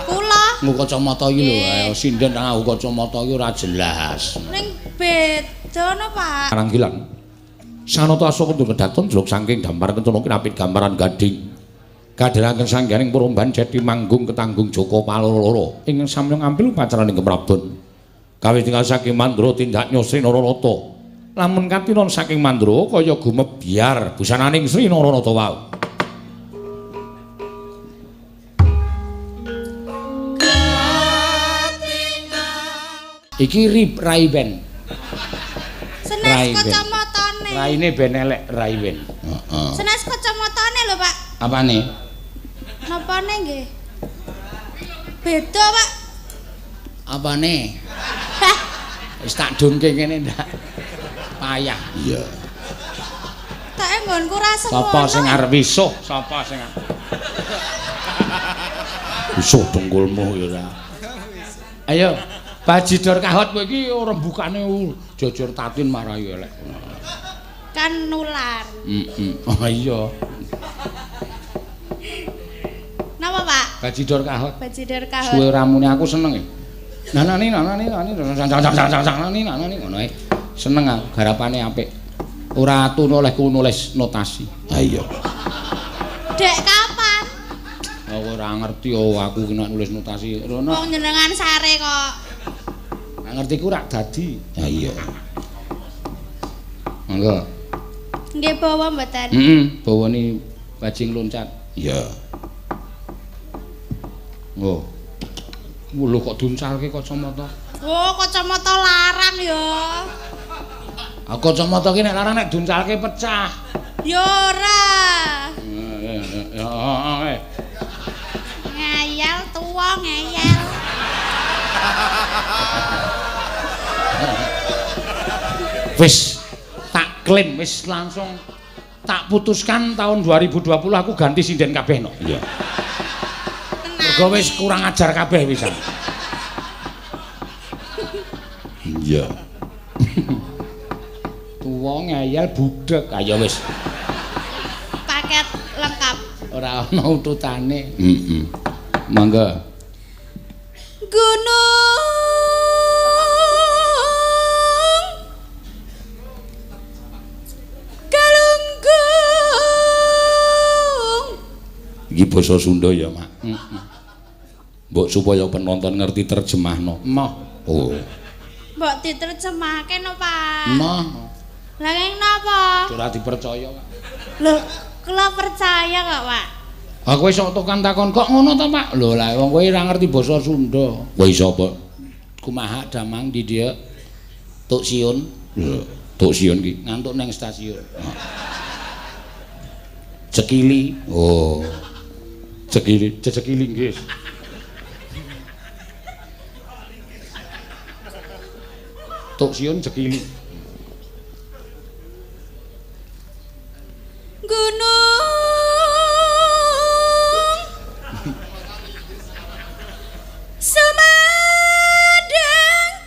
Kula. Nggo kacamata iki lho, ayo sinden nganggo kacamata iki ora jelas. Ning beda no, Pak. Karanggilan. Sanata asoka kedaton jlok saking dampar kencana kinapit gambaran gading. Kadheraken sangganing Puromban Jati manggung ketanggung Joko Paloro-loro ing samyong ampil upacaraning Keprabon. Kawis tinggal saking Mandra tindak Sri Naranata. Lamun katinon saking Mandra kaya gumebyar busananing Sri Naranata wau. Iki rip Ray-Ban. Senes kacamatane. Raine ben elek Ray-Ban. Heeh. Senes kacamatane lho, Pak. Apane? Napane nggih? Beda, Pak. Apane? Wis tak dunke ngene ndak. Payah. Iya. Tak nggonku ra semono. Sapa sing arep wisuh? Sapa sing arep wisuh dengkulmu ya ora. Ayo, Bajidor Kahot kowe iki rembukane jujur tatin marai elek. Kan nular. Heeh. Oh iya. Napa, Pak? Bajidor Kahot. Bajidor Kahot. Suwe ramune aku seneng e. Nanani nanani nanani nanani nanani ngono ae. Seneng aku garapane apik. Ora tunu olehku nulis notasi. Ha iya. Dek kapan? Aku ora ngerti oh aku ki nek nulis notasi. Rono. Wong jenengan sare kok. Ora ngerti ku rak dadi. Ha iya. Monggo. Nggih bawa mboten? Heeh, bawane bajing loncat. Iya. Oh. Lho kok duncalke kacamata? Oh, kacamata larang ya. Ah kacamata ki nek larang nek duncalke pecah. Ya ora. Ya eh. Ngeyel tuwa ngeyel. Wis tak klaim wis langsung tak putuskan tahun 2020 aku ganti sinden kabeh no. Iya. Mergo wis kurang ajar kabeh wisan. Iya. Tuwa ngeyel budhek. Ayo wis. Paket lengkap. Ora ana ututane. Heeh. Monggo. Gunung Galunggung. Iki basa Sunda ya, Mak. Heeh. Mbok supaya penonton ngerti terjemahno. Moh. Oh. Mbok diterjemahke no, Pak. Moh. Lah ngene napa? Ora dipercaya, Pak. Lho, kula percaya kok, Pak. Ha kowe sok tokan takon kok ngono to, Pak? Lho lah wong kowe ora ngerti basa Sunda. Kowe iso apa? Kumaha damang di dia? Tuk siun. Lho, tuk siun ki ngantuk nang stasiun. Cekili. Oh. Cekili, cecekili nggih. Tuk siun cekili. Gunung Sumedang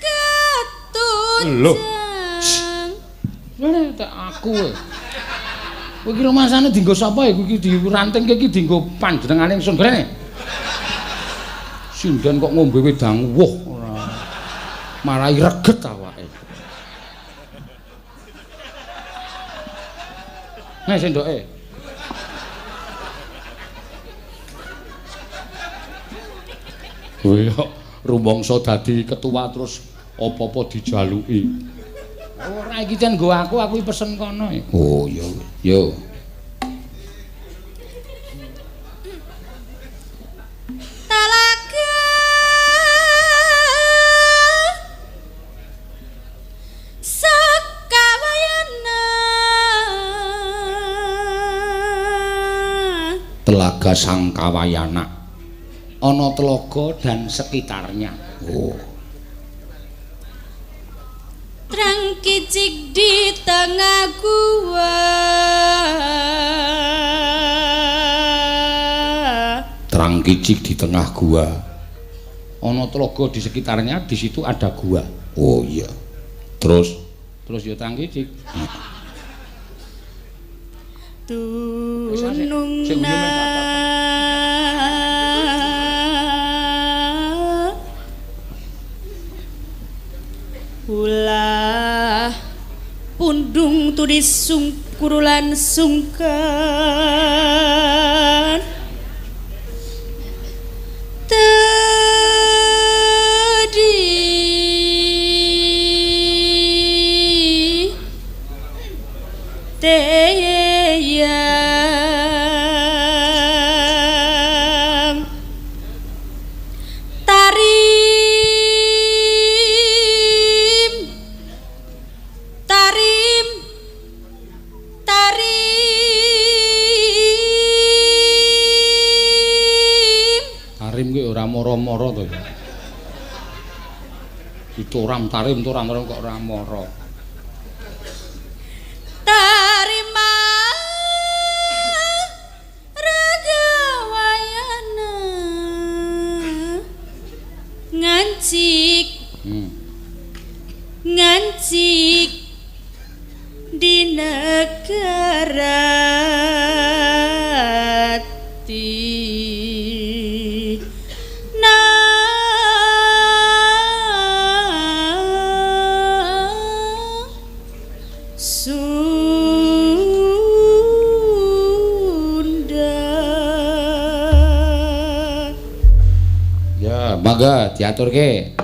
ketunjang. Lho. Lha tak aku kowe. Kowe iki rumasane dienggo sapa ya? Kowe iki dirantingke iki dienggo panjenengane ingsun grene. Sinden kok ngombe wedang wuh ora. Marai reget awake. Nah sendoke. Kowe kok rumangsa dadi ketua terus apa-apa dijaluki. Ora iki jan nggo aku, aku pesen kono. Oh iya. Yo. Talaga Sakawayana. Telaga Sangkawayana. Ana telaga dan sekitarnya. Oh. Trang kicik di tengah gua. Trang kicik di tengah gua. Ana telaga di sekitarnya, di situ ada gua. Oh iya. Terus terus ya trang kicik. Tunung ulah pundung turis sungkurulan sungkan tedi teyang tarim tarim tarim tarim kuwi ora mara-mara to ya. Ditoram tarim toram kok ora mara. Tarima ragawayana ngancik ngancik di negara Sunda. Ya, mangga diaturke.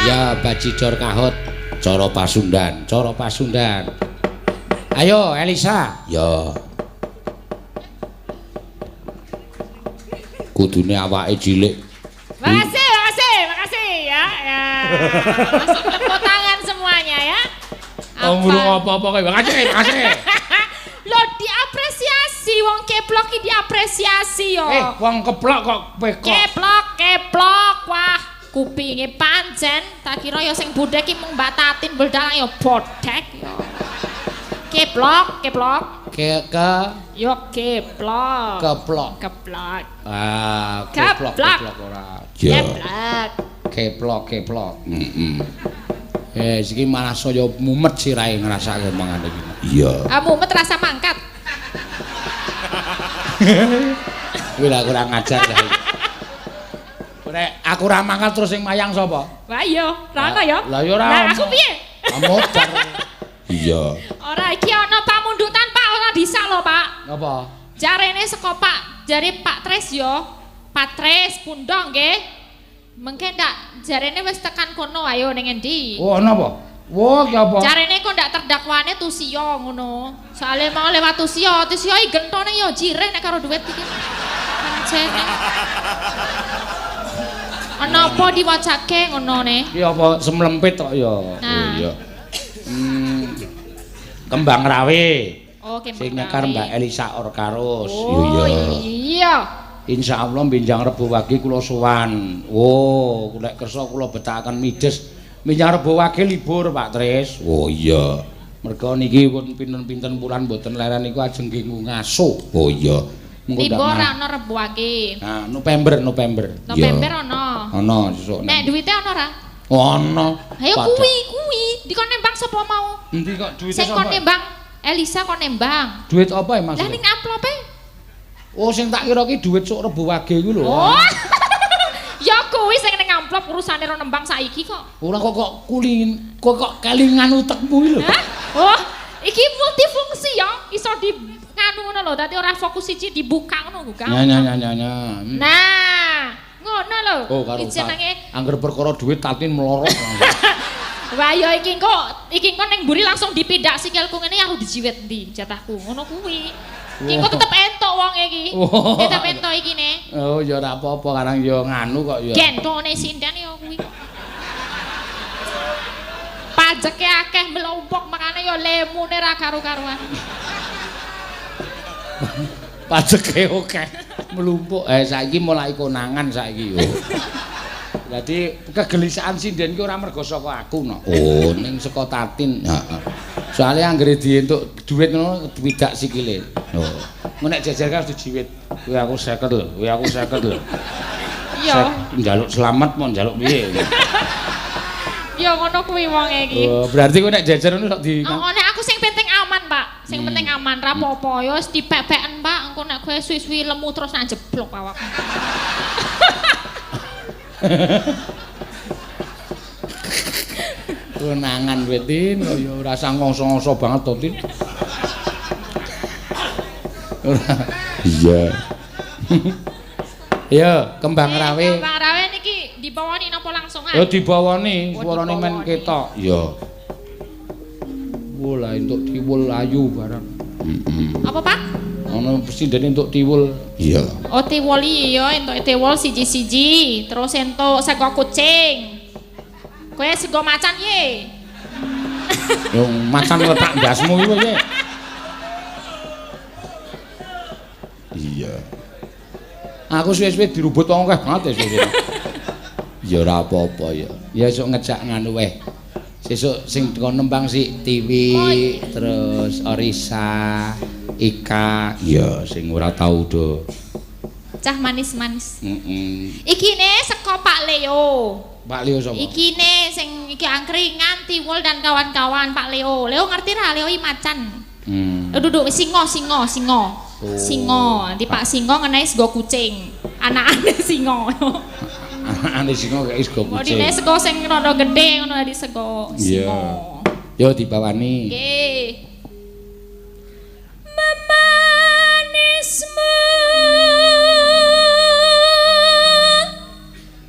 Ya, Bajidor Kahut. Cara Pasundan, cara Pasundan. Ayo Elisa. Ya. Kudune awake cilik. Makasih, makasih, makasih ya. Ya. Langsung tepuk tangan semuanya ya. Oh, ngurung apa-apa kowe. Makasih, makasih. Loh, diapresiasi wong keplok iki diapresiasi yo. Wong keplok kok pekok. Keplok, keplok. Wah, kupinge pancen. Tak kira ya sing budhek iki mung Mbak Tatin beldalang ya bodhek yo. Keplok, keplok. Ke ke yo keplok. Keplok. Keplok. Ah, keplok, keplok ora. Keplok. Keplok, keplok. Heeh. Iki malah saya mumet sirahe ngrasake omongane iki. Iya. Ah, mumet rasa mangkat. Kuwi lah kurang ajar lah. Nek aku ora mangkat terus sing mayang sapa? Wah iya, ra ono ya. Lah ya ora. Lah aku piye? Modar. Iya. Ora iki ana pamundutan Pak, ora disak lho Pak. Napa? Jarene saka Pak, jare Pak Tres yo. Pak Tres Pundong nggih. Mengke ndak jarene wis tekan kono ayo ning endi? Oh, ana apa? Wah, ki apa? Jarene kok ndak terdakwane Tusiyo ngono. Soale mau lewat Tusiyo, Tusiyo iki gentone yo jireh nek karo duit iki. Pancene. Ana apa diwacake ngono ne? Ki apa semlempit kok ya. Nah. Iya. Kembang Rawe. Oh, Kembang Sing nyekar Mbak Elisa Orkarus. Oh, iya. Insyaallah benjang Rebo Wage kula sowan. Oh, nek kersa kula betakaken mides. Benjang Rebo Wage libur Pak Tris. Oh iya. Merga niki pun pinten-pinten wulan mboten leren niku ajeng nggih ngaso. Oh iya. Libur ora ana Rebo Wage. Nah, November, November. November ana. Ana sesuk. Nek duwite ana ora? Ana. Ayo kuwi, kuwi. Dikon nembang sapa mau? Endi kok duwite sapa? Sing kon nembang Elisa kon nembang. Duit apa ya maksudnya? Lah ning amplope. Oh, sing tak kira ki duit sok Rebo Wage kuwi lho. Oh. Ya kuwi sing ning amplop urusane ro nembang saiki kok. Ora kok kok kulin, kok kelingan utekmu iki lho. Hah? Oh, iki multifungsi ya, iso di nganu ngono lho, dadi ora fokus siji dibuka ngono buka. Nya nya nya nya. Nah, ngono lho. Oh, karo jenenge angger perkara duit Tatin melorot. Wah, ya iki engko ning mburi langsung dipidak sikilku ngene aku dijiwit ndi jatahku. Ngono kuwi. Iki engko tetep entuk wong iki. Tetep entuk iki ne. Oh, ya ora apa-apa karang ya nganu kok ya. Gentone sinden ya kuwi. Pajeke akeh mlumpuk makane ya lemune ra karu-karuan. Pajeke akeh mlumpuk. Saiki mulai konangan saiki yo. Dadi kegelisahan sinden ki ora mergo saka aku no. Oh, ning saka Tatin. Heeh. Soale anggere dientuk dhuwit ngono diwidak sikile. Oh. Engko nek jejer kan dijiwit. Kuwi aku 50 lho, kuwi aku 50 lho. Iya. Njaluk slamet mau njaluk piye. Ya ngono kuwi wonge iki. Oh, berarti kowe nek jejer ngono sok di Oh, nek aku sing penting aman, Pak. Sing penting aman, ra apa-apa. Ya wis dipek-peken, Pak. Engko nek kowe suwi-suwi lemu terus nang jeblok awakmu. Konangan kowe Tin, ya ora usah ngongso-ngongso banget to Tin. Ora. Iya. Ya, Kembang Rawe. Kembang Rawe niki dibawani napa langsungan? Ya dibawani, suarane men ketok. Iya. Wah, lah entuk tiwul ayu barang. Heeh. Apa, Pak? Ana sindene entuk tiwul. Iya. Oh, tiwul iya, entuk tiwul siji-siji, terus entuk sego kucing. Kowe sego macan ye. Yo macan letak ndasmu iki piye? Iya. Aku suwe-suwe dirubut wong akeh banget ya suwe-suwe. Ya ora apa-apa ya. Ya esuk ngejak nganu weh. Sesuk sing teko nembang si Tiwi, terus Orisa, Ika, iya sing ora tau do. Cah manis-manis. Heeh. Iki ne saka Pak Leo. Pak Leo sapa? Iki ne sing iki angkringan Tiwul dan kawan-kawan Pak Leo. Leo ngerti ra Leo iki macan. Duduk singo singo singo. Oh. Singo. Nanti Pak Singo ngenai sego kucing. Anakane singo. Anakane singo kayak sego kucing. Modine sego sing rada gedhe ngono di sego singo. Iya. Yo dibawani. Nggih. Memanismu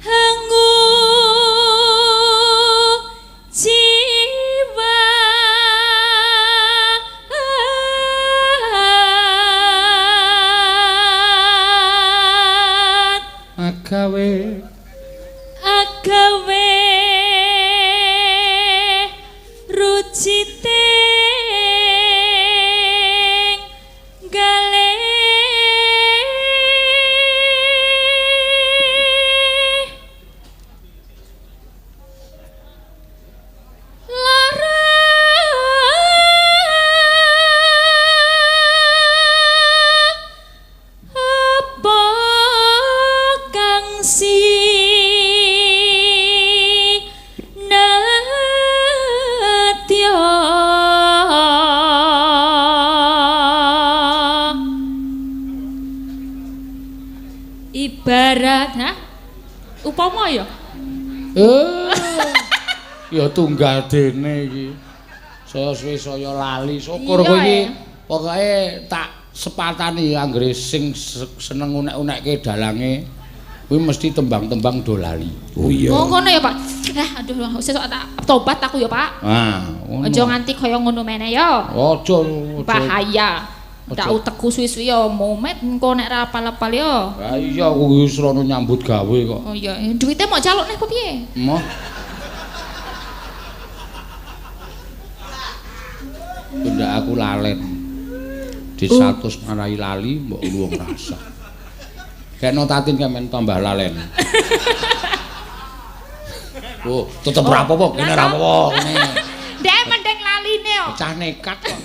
hangus Upama ya. Eh. Ya tunggal dene iki. Saya suwe saya lali. Syukur kowe iki pokoke tak sepatani anggere sing seneng unek-unekke dalange kuwi mesti tembang-tembang do lali. Oh iya. Oh ngono ya, Pak. Aduh, sesuk tak tobat aku ya, Pak. Ah, ngono. Aja nganti kaya ngono meneh ya. Aja, bahaya. Tak utekku suwi-suwi ya momet engko nek ra apal-apal ya. Ha iya aku wis rono nyambut gawe kok. Oh iya, duwite mok jaluk neh apa piye? Moh. Benda aku lalen. Di 100 marai lali mbok luwung rasa. Kena tatin kemen tambah lalen. Oh, tetep ra apa-apa, kene ra apa-apa kene. Ndek mending laline kok. Cah nekat kok.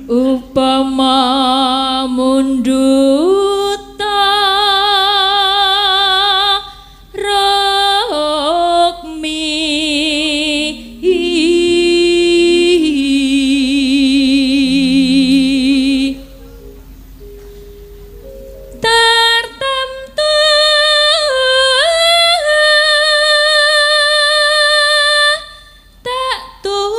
Upama mundut rukmi tartamtu tak turuti.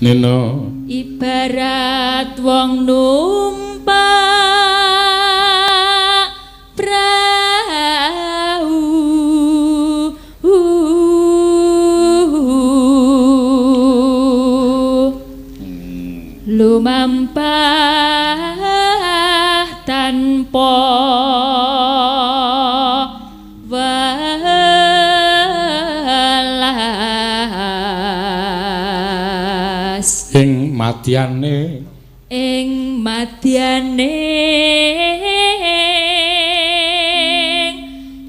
Nino ibarat wong numpak prau lumampah tanpa welas ing madyane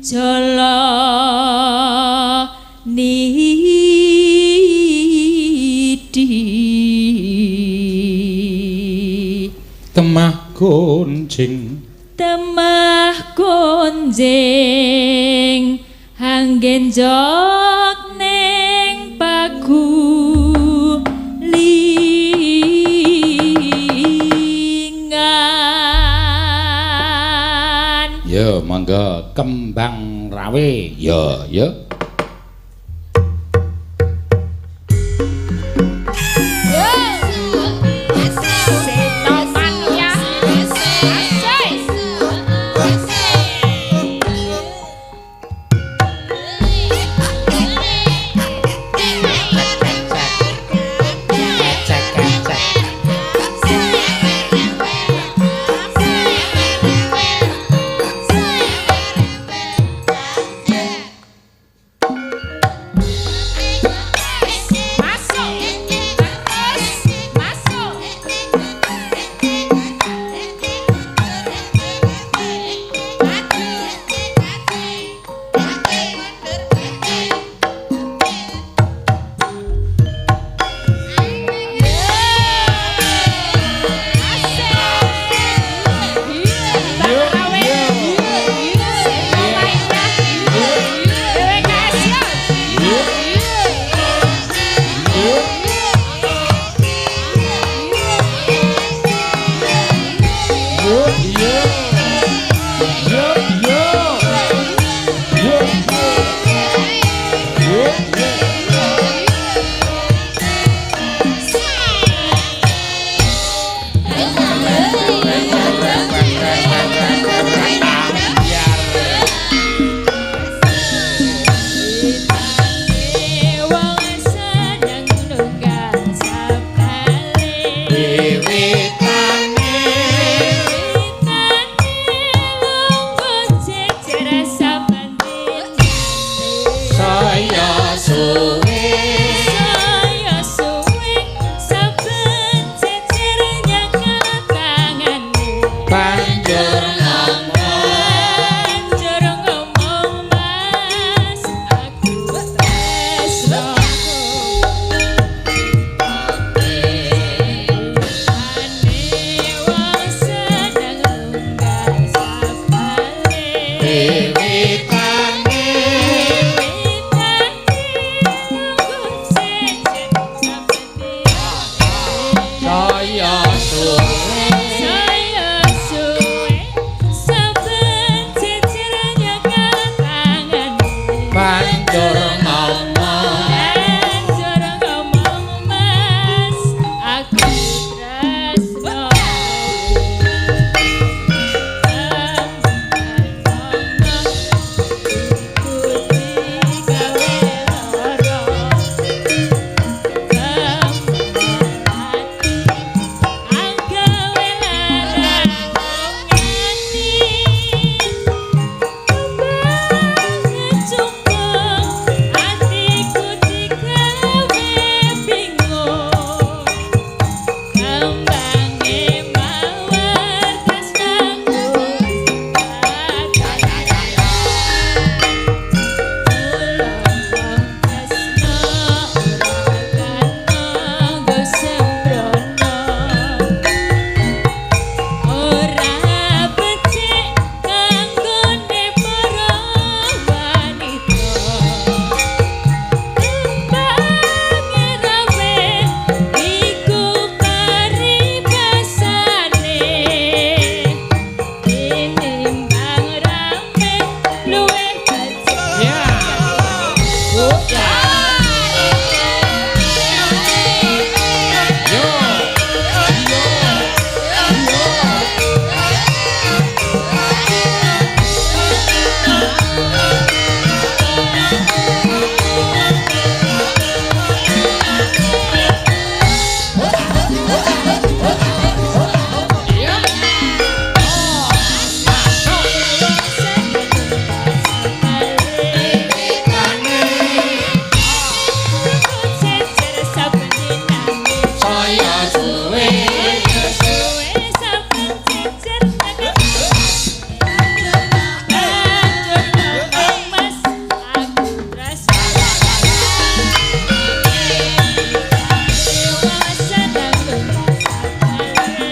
jala nidi temah gonjing anggen jog ning pagulingan. Ya mangga kembang rawe ya ya. Wong seneng nunggal sabale.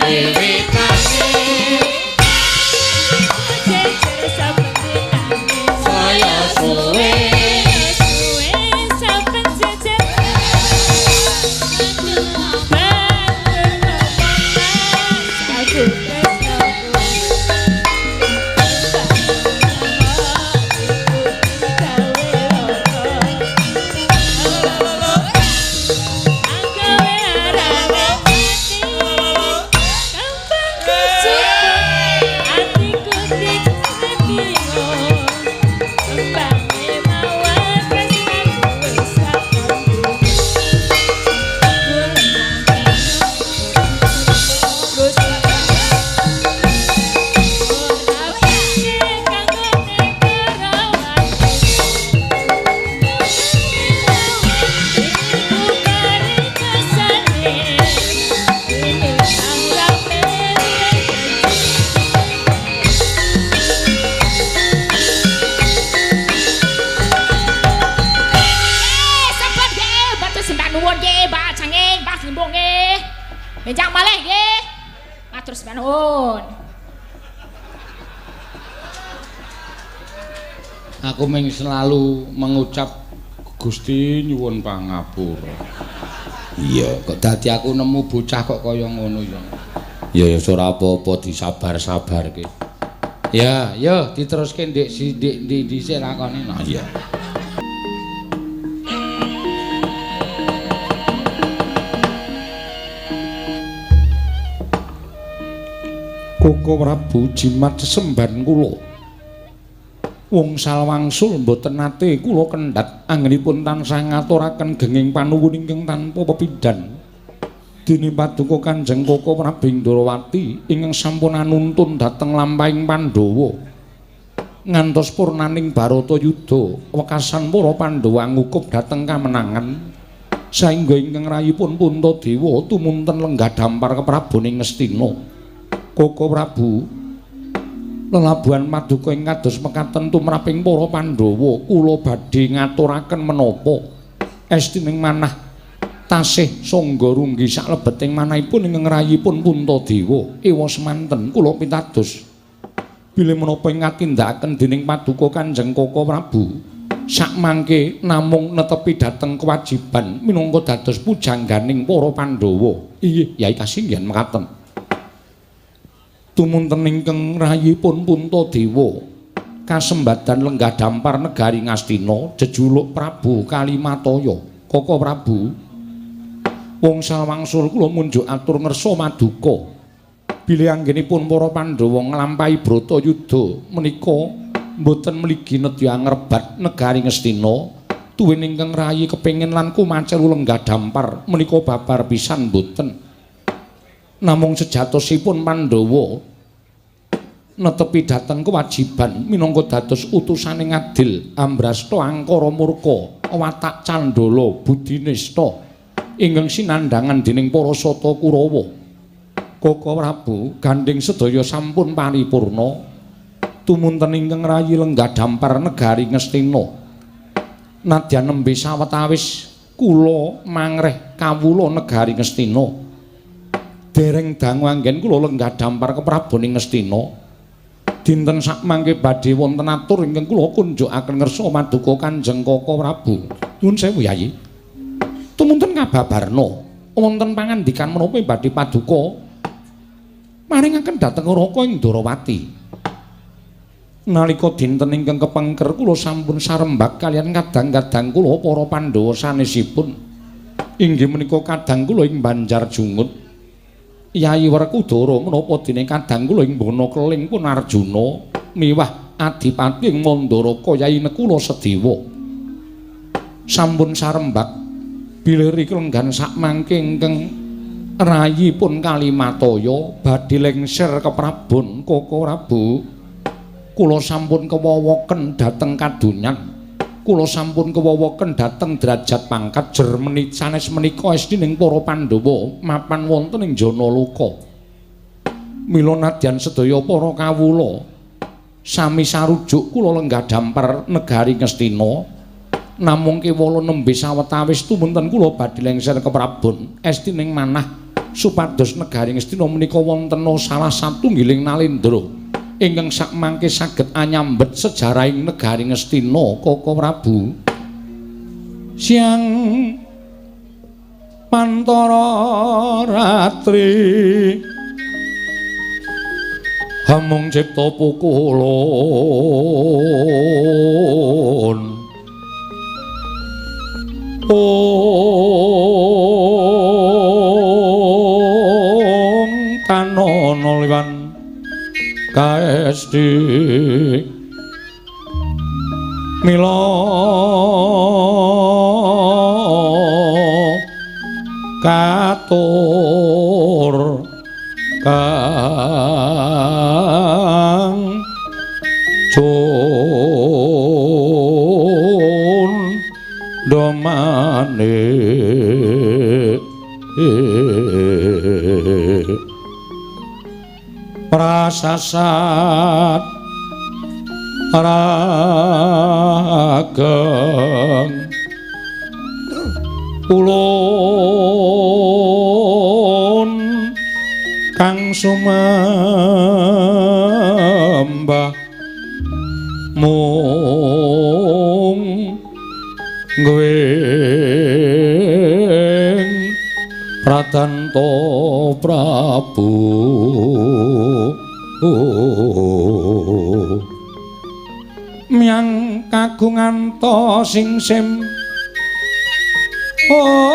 Wiwitane Jejer saben dinane saya suwe. Suwe saben jejer. Aku tresnaku. Sampun nggih, matur sembah nuwun nggih, Mbak Canging, Mbak Slimbung nggih. Benjang malih nggih. Matur sembah nuwun. Aku ming selalu mengucap Gusti nyuwun pangapura. Iya, kok dadi aku nemu bocah kok kaya ngono ya. Ya ya ora apa-apa disabar-sabarke. Ya, yo diteruske ndik si ndik ndi dhisik lakone. Nah, iya. Koko Prabu jimat sesembahan kula. Wong wangsul mboten nate kula kendhat anggenipun tansah ngaturaken genging panuwun ingkang tanpa pepindhan. Dene paduka Kanjeng Koko Prabu Ndrawati ingkang sampun anuntun dhateng lampahing Pandhawa. Ngantos purnaning Bharatayuda wekasan para Pandhawa ngukup dhateng kamenangan. Saengga ingkang rayipun Puntadewa tumunten lenggah dampar kepraboning Ngastina. Koko Prabu lelabuhan paduka ing kados mekaten tumraping para Pandhawa kula badhe ngaturaken menapa estining manah tasih sangga runggi saklebeting manahipun ingkang rayipun Puntadewa. Ewa semanten kula pitados bilih menapa ing katindakaken dening paduka Kanjeng Koko Prabu sakmangke namung netepi dhateng kewajiban minangka dados pujangganing para Pandhawa. Inggih Yai kasinggihan mekaten. Tumunten ingkang rayipun Puntadewa kasembadan lenggah dampar negari Ngastina jejuluk Prabu Kalimataya. Koko Prabu wangsul wangsul kula munjuk atur ngersa maduka bilih anggenipun para Pandhawa nglampahi Bratayuda menika mboten mligi nedya ngrebat negari Ngastina tuwin ingkang rayi kepengin lan kumacelu lenggah dampar menika babar pisan mboten. Namung sejatosipun Pandhawa netepi dhateng kewajiban minangka dados utusane ngadil ambrasta angkara murka watak candala budinista ingkang sinandhangan dening para Sata Kurawa. Koko Prabu gandhing sedaya sampun paripurna tumunten ingkang rayi lenggah dampar negari Ngastina. Nadyan nembe sawetawis kula mangreh kawula negari Ngastina. Dereng dangu anggen kula lenggah dampar kepraboning Ngastina. Dinten sakmangke badhe wonten atur ingkang kula kunjukaken ngersa maduka Kanjeng Koko Prabu. Nyuwun sewu Yayi. Tumunten kababarna wonten pangandikan menapa badhe paduka maringaken dhateng Raka ing Ndrawati. Nalika dinten ingkang kepengker kula sampun sarembag kaliyan kadang-kadang kula para Pandhawa sanesipun. Inggih menika kadang kula ing Banjar Jungut. Yayi Werkudara menapa dene kadang kula ing Bana Keling pun Arjuna miwah Adipati ing Mandaraka Yayi Nekula Sedewa. Sampun sarembag bilih klenggan sakmangke ingkang rayipun Kalimataya badhe lengser keprabon Koko Prabu. Kula sampun kewowoken dhateng kadonyan. Kula sampun kewowoken dhateng derajat pangkat jermeni sanes menika estining para Pandhawa mapan wonten ing Janaloka. Mila nadyan sedaya para kawula sami sarujuk kula lenggah dampar negari Ngastina namung kewala nembe sawetawis tumunten kula badhe lengser keprabon estining manah Supados negari Ngastina menika wonten salah satunggiling nalendra ingkang sakmangke saged anyambet sejarahing negari Ngastina Koko Prabu. Siang pantara ratri hamung cipta pukulun ong tanono liwan kaesti mila katur kang cun domane prasasat rageng ulun kang sumembah mung ngwing Pratanto Prabu myang kagungan ta singsim ong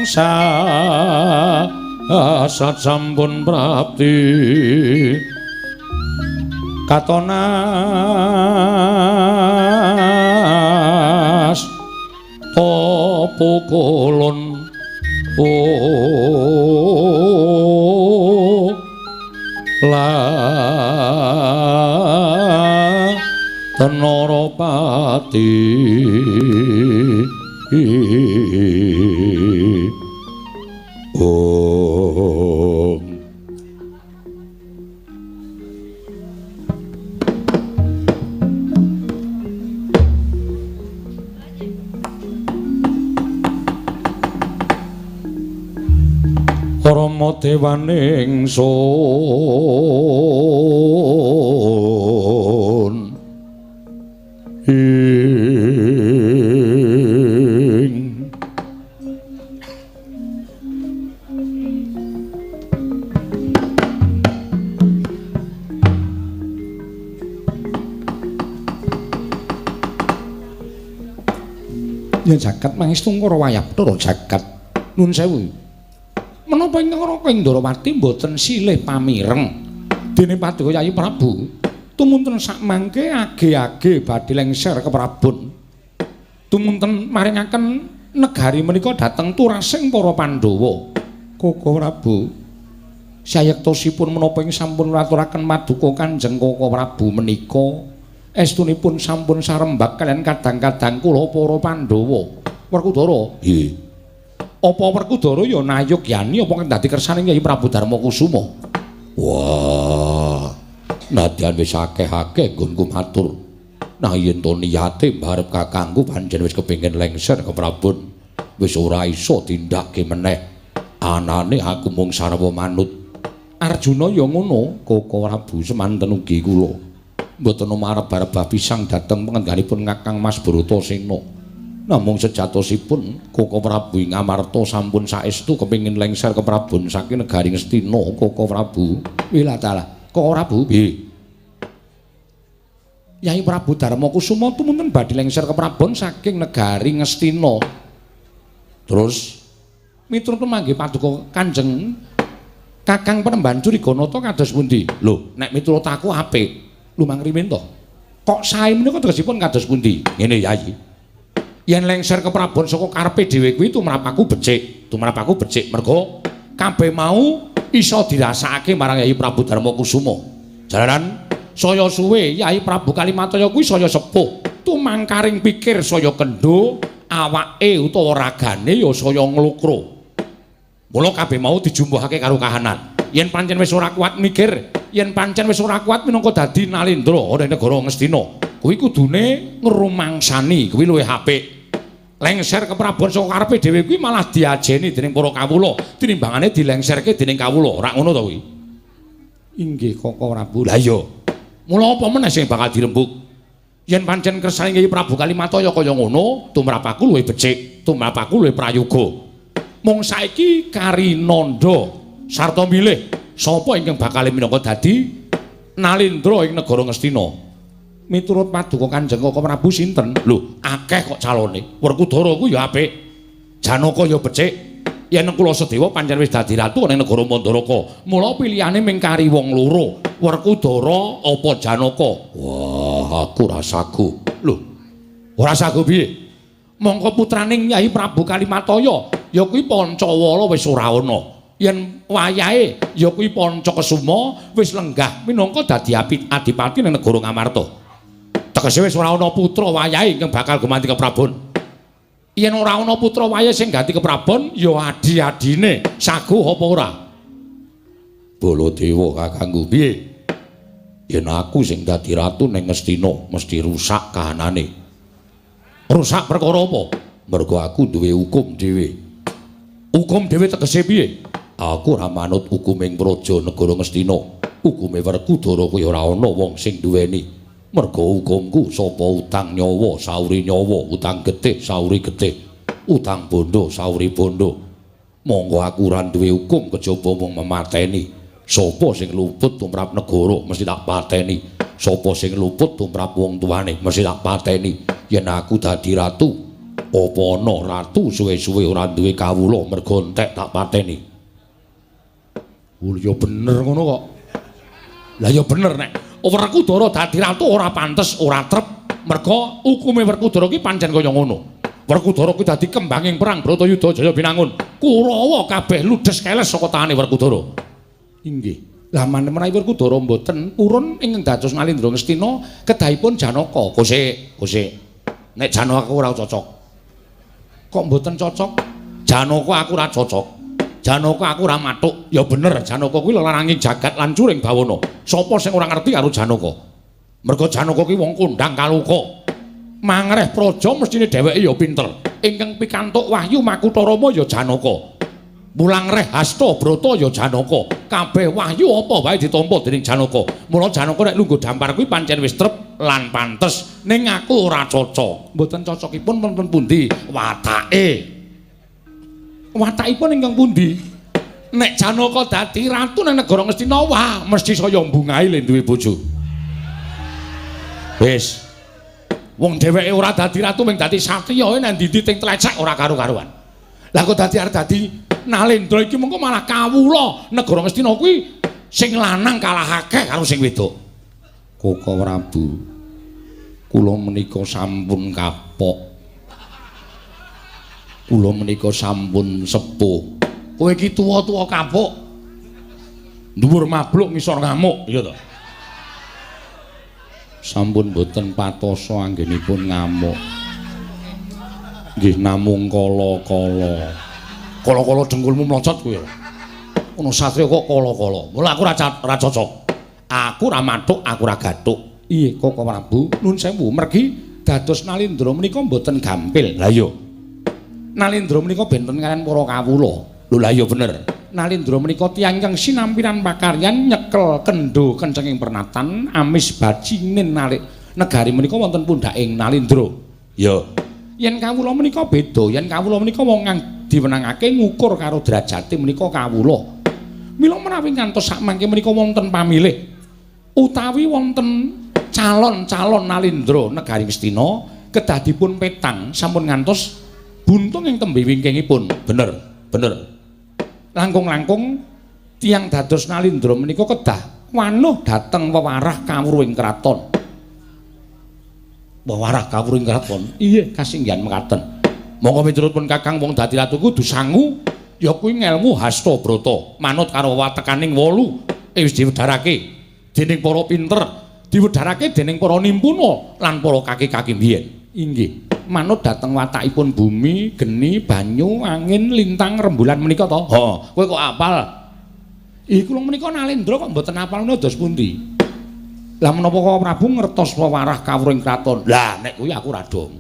sasat sampun prapti katonas topukulun la Tenorapati Om. Rama dewaning sun ing yen jagat mangestu ngara wayabdara jagat nun sewu menapa ingkang Raka Indrawati mboten silih pamireng dene paduka Yayi Prabu tumunten sakmangke age-age badhe lengser keprabon tumunten maringaken negari menika dhateng turasing para Pandhawa. Koko Prabu sayektosipun menapa ing sampun aturaken paduka Kanjeng Koko Prabu menika estunipun sampun sarembak kaliyan kadang-kadang kula para Pandhawa. Werkudara nggih. Apa Werkudara ya nayogyani apa dadi kersane Kyai Prabu Darmakusuma? Wah, nadyan wis akeh-akeh nggonku matur. Nah yen to niyate mbarep kakangku pancen wis kepengin lengser keprabon, wis ora iso tindake meneh. Anane aku mung sarwa manut. Arjuna ya ngono, Koko Prabu semanten ugi kula. Mboten marep-arep pisang dhateng pangengganipun Kakang Mas Bratasena. Namung sejatosipun Koko Prabu ing Amarta sampun saestu kepengin lengser keprabon saking negari Ngastina Koko Prabu. Wilatala, Koko Prabu nggih. Yai Prabu Darmakusuma tumunten badhe lengser keprabon saking negari Ngastina. Terus miturut manggih paduka Kanjeng Kakang Penemban Curiganata kados pundi? Lho, nek miturut aku apik. Lumang rimin to. Kok sae menika tegesipun kados pundi? Ngene Yai. Yen lengser keprabon saka karepe dhewe kuwi tumrap aku becik, tumrap aku becik mergo kabeh mau iso dirasakake marang Yai Prabu Darmakusuma. Jalaran saya suwe Yai Prabu Kalimataya kuwi saya sepuh, tumangkaring pikir saya kendho, awake utawa ragane ya saya nglukro. Mula kabeh mau dijumbuhake karo kahanan. Yen pancen wis ora kuat mikir, yen pancen wis ora kuat minangka dadi nalendra ana ing negara Ngastina, kuwi kudune ngrumangsani, kuwi luwih apik. Lengser keprabon saka karepe dhewe kuwi malah diajeni dening para kawula, tinimbangane dilengserke dening kawula. Ora ngono to kuwi? Inggih Koko Prabu. Lah iya. Mula apa meneh sing bakal dirembug? Yen pancen kersane Kyai Prabu Kalimataya kaya ngono, tumrap aku luwih becik, tumrap aku luwih prayoga. Mung saiki kari nandha sarta milih sapa ingkang bakal minangka dadi Nalendra ing negara Ngastina. Miturut paduka Kanjeng Koko Prabu sinten? Lho, akeh kok calone. Werkudara kuwi ya apik. Janaka ya becik. Yen kula Sedewa pancen wis dadi ratu ning negara Mandaraka. Mula pilihane mung kari wong loro. Werkudara apa Janaka? Wah, aku ora sagu. Lho, ora sagu piye? Mongko putraning Kyai Prabu Kalimataya ya kuwi Pancawala wis ora ana. Yen wayahe ya kuwi Pancakesuma wis lenggah minangka dadi adipati ning negara Ngamarta. Tegese wis ora ana putra wayahe ingkang bakal gumanti keprabon. Yen ora ana putra wayahe sing ganti keprabon ya adi-adine saguh apa ora? Baladewa kakangku piye? Yen aku sing dadi ratu ning Ngastina mesti rusak kahanane. Rusak perkara apa? Mergo aku duwe hukum dhewe. Hukum dhewe tegese piye? Aku ora manut hukuming praja negara Ngastina. Hukume Werkudara kuwi ora ana wong sing duweni. Mergo hukumku sapa utang nyawa sauri nyawa, utang getih sauri getih, utang bondo sauri bondo. Monggo aku ora duwe hukum kejaba mung memateni. Sapa sing luput tumrap negara mesti tak pateni. Sapa sing luput tumrap wong tuane mesti tak pateni. Yen aku dadi ratu, apa ana ratu suwe-suwe ora duwe kawula mergo entek tak pateni. Oh ya bener ngono kok. Lah ya bener nek Werkudara dadi ratu ora pantes, ora trep. Mergo hukume Werkudara ki pancen kaya ngono. Werkudara kuwi dadi kembanging perang Bratayuda Jaya Binangun. Kurawa kabeh ludes keles saka tangane Werkudara. Inggih. Lah menawi Werkudara mboten purun ingkang dados Nalendra Ngastina kedahipun Janaka. Kosek, kosek. Nek Janaka aku ora cocok. Kok mboten cocok? Janaka aku ora cocok. Janaka aku ora mathuk. Ya bener, Janaka kuwi lelaranging jagat lan curing bawana. Sapa sing ora ngerti karo Janaka? Mergo Janaka kuwi wong kondhang kaluka. Mangreh praja mestine dheweke ya pinter. Ingkang pikantuk wahyu Makutha Rama ya Janaka. Mulang reh hasta brata ya Janaka. Kabeh wahyu apa wae ditampa dening Janaka. Mula Janaka nek lungguh dampar kuwi pancen wis trep lan pantes. Ning aku ora cocok. Mboten cocokipun wonten pundi? Watake. Watakipun ingkang pundi? Nek Janaka dadi ratu nang negara Ngastina, wah mesti saya mbungahi le duwe bojo. Wis. Wong dheweke ora dadi ratu mung dadi satriya nang ndi-ndi ting tlecek ora karu-karuan. Lah kok dadi arep dadi Nalendra iki mengko malah kawula negara Ngastina kuwi sing lanang kalah akeh karo sing wedok. Koko Prabu, kula menika sampun kapok. Kula menika sampun sepuh. Kowe iki tuwa-tuwa kapok. Dhuwur mabluk ngisor ngamuk, iya to? Sampun boten patosa anggenipun ngamuk. Nggih namung kala-kala. Kala-kala dengkulmu mlocot kowe. Ono satriya kok kala-kala. Mula aku ora cocok. Aku ora mathuk, aku ora gathuk. Iya, Koko Prabu, nun sewu, mergi dados Nalendra menika mboten gampil. Lah iya. Nalendra menika benten kaliyan para kawula. Lho lah iya bener. Nalendra menika tiyang ingkang sinampiran pakaryan nyekel kendho kencenging pernatan amis bacinin nalik negari menika wonten pundhaking Nalendra. Ya. Yen kawula menika beda, yen kawula menika wong kang diwenangake ngukur karo derajate menika kawula. Mila menawi ngantos sakmangke menika wonten pamilih utawi wonten calon-calon Nalendra negari Ngastina kedah dipun petang sampun ngantos buntung ing tembe wingkingipun. Bener, bener. Langkung-langkung tiyang dados Nalendra menika kedah wanuh dhateng wewarah kawruhing kraton. Wewarah kawruhing kraton? Iya, kasinggihan mekaten. Monggo miturut pun Kakang wong dadi ratu kudu sangu ya kuwi ngelmu hasta brata, manut karo watekaning wolu wis diwedharake dening para pinter, diwedharake dening para nimpuna lan para kaki-kaki biyen. Inggih. Manut dhateng watakipun bumi, geni, banyu, angin, lintang, rembulan menika to. Heeh, kowe kok apal? Ih, kula menika Nalendra kok mboten apal menika dos pundi? Lah menapa Koko Prabu ngertos wewarah kawruhing kraton? Lah nek kuwi aku ora dong.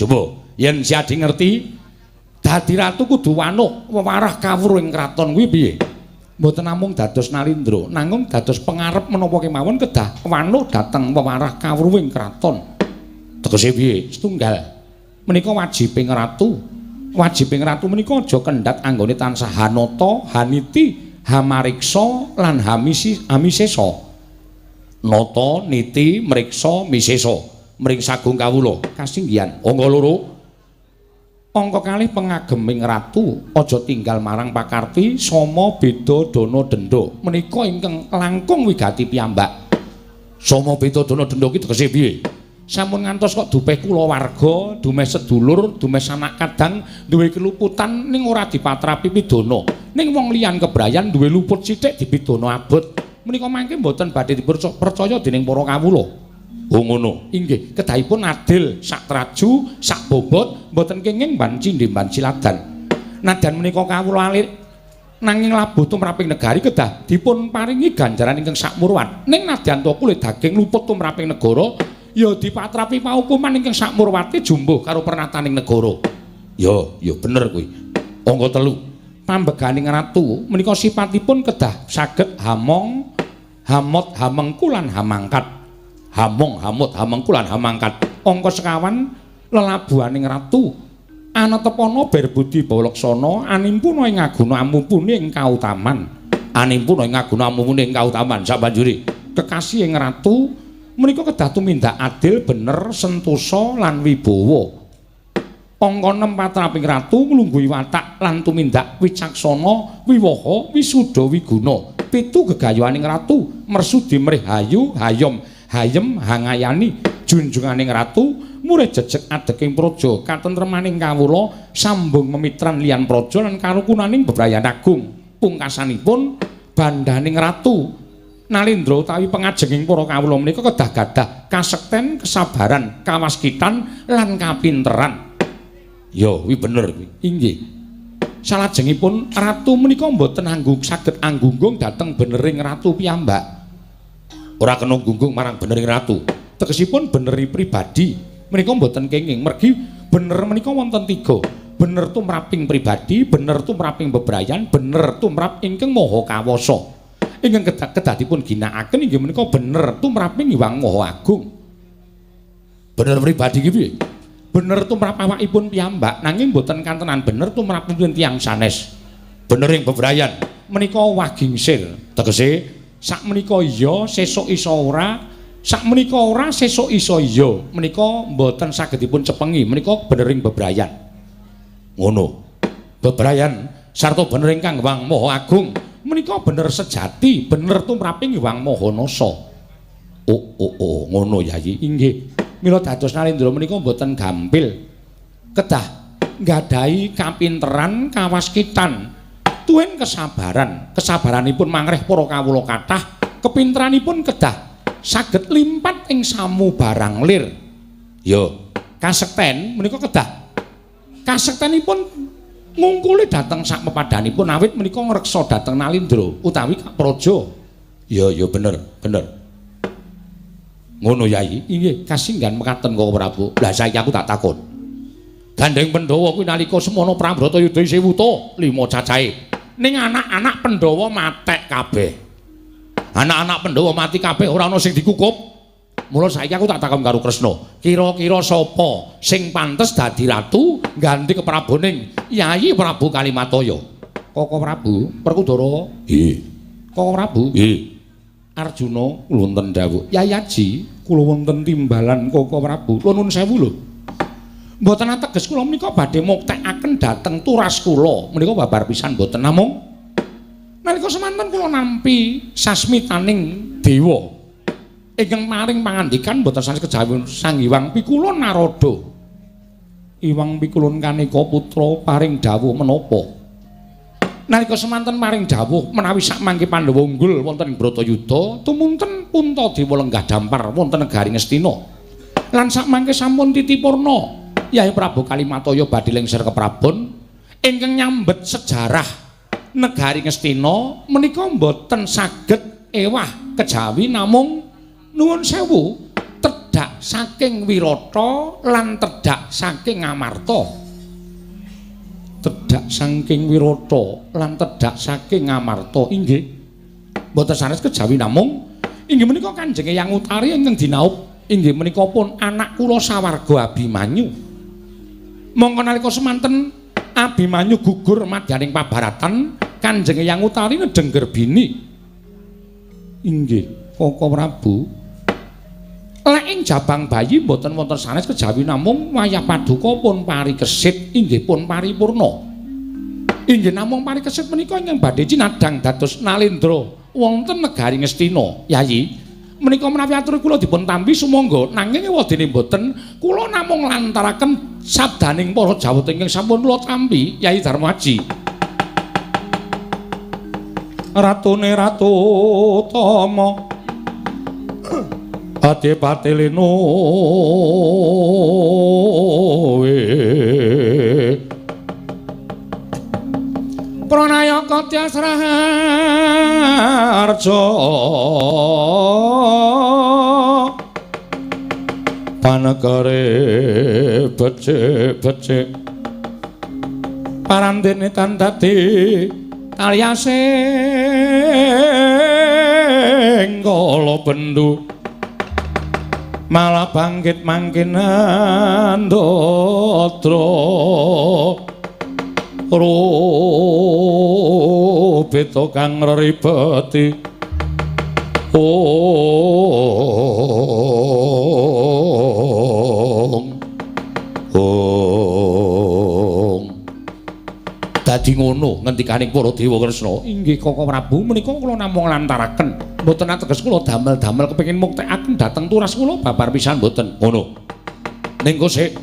Coba Yen Si Adi ngerti dadi ratu kudu wanuh wewarah kawruh ing kraton kuwi piye? Mboten namung dados Nalindra, nanging dados pengarep menapa kemawon kedah wanuh dhateng wewarah kawruh ing kraton. Tegese piye? Setunggal. Menika wajibing ratu. Wajibing ratu menika aja kendhat anggone tansah hanata, haniti, hamariksa lan hamisi hamisesa. Nata, niti, mriksa, misesa. Mring sagung kawula kasinggihan. Angka loro. Angka kalih pengageming ratu aja tinggal marang pakarti sama beda dana denda. Menika ingkang langkung wigati piyambak. Sama beda dana denda ki tegese piye? Sampun ngantos kok dupeh kulawarga, dumeh sedulur, dumeh sanak kadang duwe keluputan ning ora dipatrapi pidana. Ning wong liyan kebrayan duwe luput sithik dipidana abot. Menika mangke mboten badhe dipercaya dening para kawula. Oh ngono. Inggih, kedahipun adil, sak traju, sak bobot, mboten kenging ban cindhe ban siladan. Nadyan menika kawula alit nanging labuh tumraping negari kedah dipun paringi ganjaran ingkang sakmurwat. Ning nadyan to kulit daging luput tumraping negara ya dipatrapi paukuman ingkang sakmurwate jumbuh karo pernataning negara. Ya, ya bener kuwi. Angka telu, pambeganing ratu menika sipatipun kedah saged hamong, hamot, hamengku lan hamangkat. Hamong, hamut, hamengku lan hamangkat. Angka sekawan lelabuhaning ratu anetepana berbudi bawa laksana animpuna ing aguna amumpuni ing kautaman. Animpuna ing aguna amumpuni ing kautaman. Sabanjure kekasih ing ratu menika kedah tumindak adil, bener, sentosa lan wibawa. Angka 6 patraping ratu nglungguhi watak lan tumindak wicaksana, wiwaha, wisuda, wiguna. Pitu gegayuhaning ratu mersudi mrih hayu, hayom, hayem, hangayani. Junjunganing ratu murih jejeg adeking praja, katentremaning kawula, sambung memitran liyan praja lan karukunaning bebrayan agung. Pungkasanipun bandaning ratu Nalindra utawi pengajenging para kawula menika kedah gadah kasekten, kesabaran, kawaskitan lan kapinteran. Ya, kuwi bener kuwi. Inggih. Salajengipun ratu menika mboten saged anggunggung dhateng benering ratu piyambak. Ora kena gunggung marang benering ratu. Tegesipun beneri pribadi menika mboten kenging, mergi bener menika wonten tiga. Bener tumraping pribadi, bener tumraping bebrayan, bener tumrap ingkang maha kawasa. Ingkang kedah dipun ginakaken inggih menika bener tumraping Hyang Maha Agung. Bener pribadi ki piye? Bener tumrap awakipun piyambak nanging mboten kantenan bener tumrapipun tiyang sanes. Benering bebrayan menika wagingsir. Tegese sak menika iya sesuk iso ora, sak menika ora sesuk iso iya. Menika mboten saged dipun cepengi, menika benering bebrayan. Ngono. Bebrayan sarta bener ingkang Hyang Maha Agung menika bener sejati, bener tumraping Hyang Maha Nasa. Oh oh oh ngono Yayi. Inggih. Mila dados Nalindra menika mboten gampil. Kedah nggadahi kapinteran, kawaskitan, tuwin kesabaran. Kesabaranipun mangreh para kawula kathah, kepinteranipun kedah saged limpat ing samu barang lir. Ya, kasekten menika kedah kasektenipun ngungkuli dhateng sak pepadhanipun awit menika ngreksa dhateng Nalindra utawi Praja. Ya, ya bener, bener. Ngono Yayi. Inggih, kasinggan mekaten Koko Prabu. Lah saiki aku tak takon. Gandeng Pandhawa kuwi nalika semono perang Bratayuda isih wuta 5 cacahe. Ning anak-anak Pandhawa matek kabeh. Anak-anak Pandhawa mati kabeh ora ana sing dikukup. Mula saiki aku tak takon karo Kresna, kira-kira sapa sing pantes dadi ratu ngganti kepraboning Yayi Prabu Kalimataya? Koko Prabu, Werkudara. Nggih. Koko Prabu. Nggih. Arjuna wonten dawuh. Yayi Aji, kula wonten timbalan Koko Prabu. Kula nuwun sewu lho. Mboten ateges kula menika badhe muktekaken dhateng turas kula. Menika babar pisan mboten namung nalika semanten kula nampi sasmitaning dewa ingkang maring pangandikan mboten sanes kejawi Sang Hyang Pikulun Narada. Iwang Pikulun kaneka putra paring dawuh menapa? Nalika semanten maring dawuh menawi sakmangke Pandhawa unggul wonten ing Bratayuda, tumunten Puntadewa lenggah dampar wonten negari Ngastina. Lan sakmangke sampun titipurna Yayi Prabu Kalimataya badhe lengser keprabon ingkang nyambet sejarah negari Ngastina menika mboten saged ewah kejawi namung nuwun sewu tedhak Tedhak saking Wirata lan tedhak saking Ngamarta. Tedhak saking Wirata lan tedhak saking Ngamarta inggih. Mboten sanes kejawi namung inggih menika Kanjeng Eyang Utari ingkang dinaup inggih menika pun anak kula sawarga Abimanyu. Mongko nalika semanten Abimanyu gugur madyaning pabaratan, Kanjeng Eyang Utari nedheng gerbini. Inggih, Koko Prabu. Lek ing jabang bayi mboten wonten sanes kejawi namung wayah paduka pun parikesit inggih pun paripurna. Inggih namung parikesit menika ingkang badhe cinadhang dados nalendra wonten negari Ngastina. Yayi, menika menawi atur kula dipun tampi sumangga, nanging ewadene mboten, kula namung lantaraken sabdaning para jawata ingkang sampun kula tampi, Yayi Darmaji. Ratune Ratu Tama Adipati Linuwe Pranayaka Tyas Raharja Panegare becik-becik parandene tan dadi taliasing kala bendu malah bangkit mangkin andadra rubeta kang reribeti ong ong. Dadi ngono ngendikaning para dewa Kresna. Inggih Koko Prabu, menika kula namung lantaraken. Mboten ateges kula damel-damel kepengin muktekaken dhateng turas kula babar pisan mboten. Ngono. Ning kok sik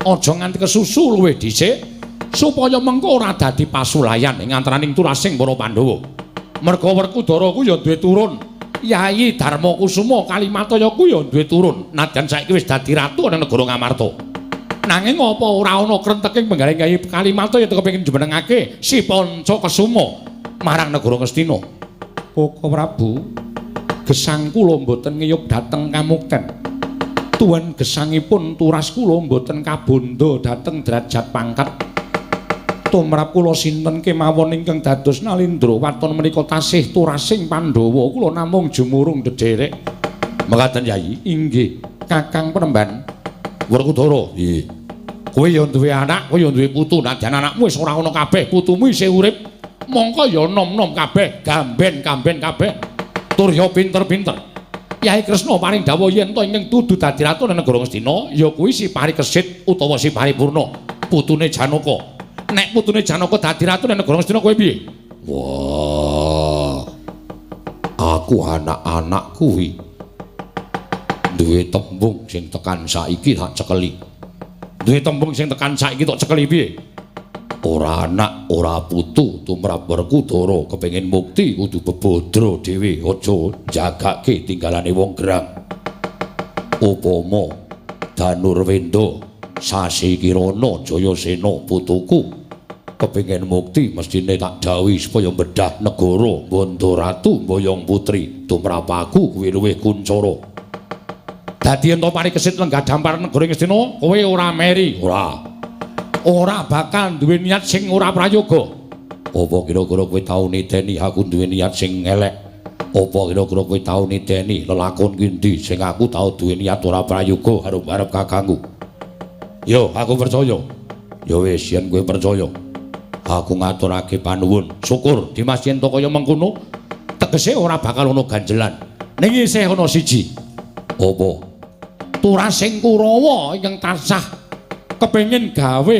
aja nganti kesusu luwih dhisik supaya mengko ora dadi pasulayan ing antaraning turasing para Pandhawa. Merga Werkudara ku ya duwe turun. Yayi Darmakusuma Kalimataya ku ya duwe turun. Nadyan saiki wis dadi ratu ana negara Ngamarta. Nanging apa ora ana krenteking penggaring Kyai Kalimataya kepengin jumenengake si Panca Kesuma marang negara Ngastina. Koko Prabu, gesang kula mboten ngiyup dhateng kamukten. Tuan gesangipun turas kula mboten kabandha dhateng derajat pangkat. Tumrap kula sinten kemawon ingkang dados nalindra waton menika tasih turasing Pandhawa kula namung jumurung dedherek. Mekaten Yayi, inggih Kakang Penemban. Werkudara, nggih. Kowe ya duwe anak, kowe ya duwe putu. Nadyan anakmu wis ora ana kabeh, putumu isih urip. Mongko ya nom-nom kabeh, gamben-gamben kabeh. Tur ya pinter-pinter. Yai Kresna paring dawuh yen to ingkang dudu dadi ratu nang negara Ngastina, ya kuwi si Parikesit utawa si Paripurna, putune Janaka. Nek putune Janaka dadi ratu nang negara Ngastina kowe piye? Wah. Aku anak-anak kuwi duwe tembung sing tekan saiki tak cekeli. Duwe tembung sing tekan saiki tak cekeli piye? Ora anak, ora putu, tumrap Werkudara kepengin mukti kudu bebodro dhewe, aja jagake tinggalane wong gerang. Upama Danurwenda, Sasi Kirana, Jayasena putuku kepengin mukti mestine tak dawuhi supaya bedah negara, bondo ratu, mboyong putri, tumrap aku kuwi luwih kuncara. Dadi ento parikesit lenggah dampar negara Ngastina, kowe ora meri, ora. Ora bakal duwe niat sing ora prayoga. Apa kira-kira kowe tau niteni aku duwe niat sing elek? Apa kira-kira kowe tau niteni lelakon ki endi sing aku tau duwe niat ora prayoga arep-arep kakangku? Yo, aku percaya. Ya wis, yen kowe percaya, aku ngaturake panuwun. Syukur Dimas yen to kaya mengkono, tegese ora bakal ana ganjelan. Ning isih ana siji. Apa? Turasing Kurawa ingkang tansah kepengin gawe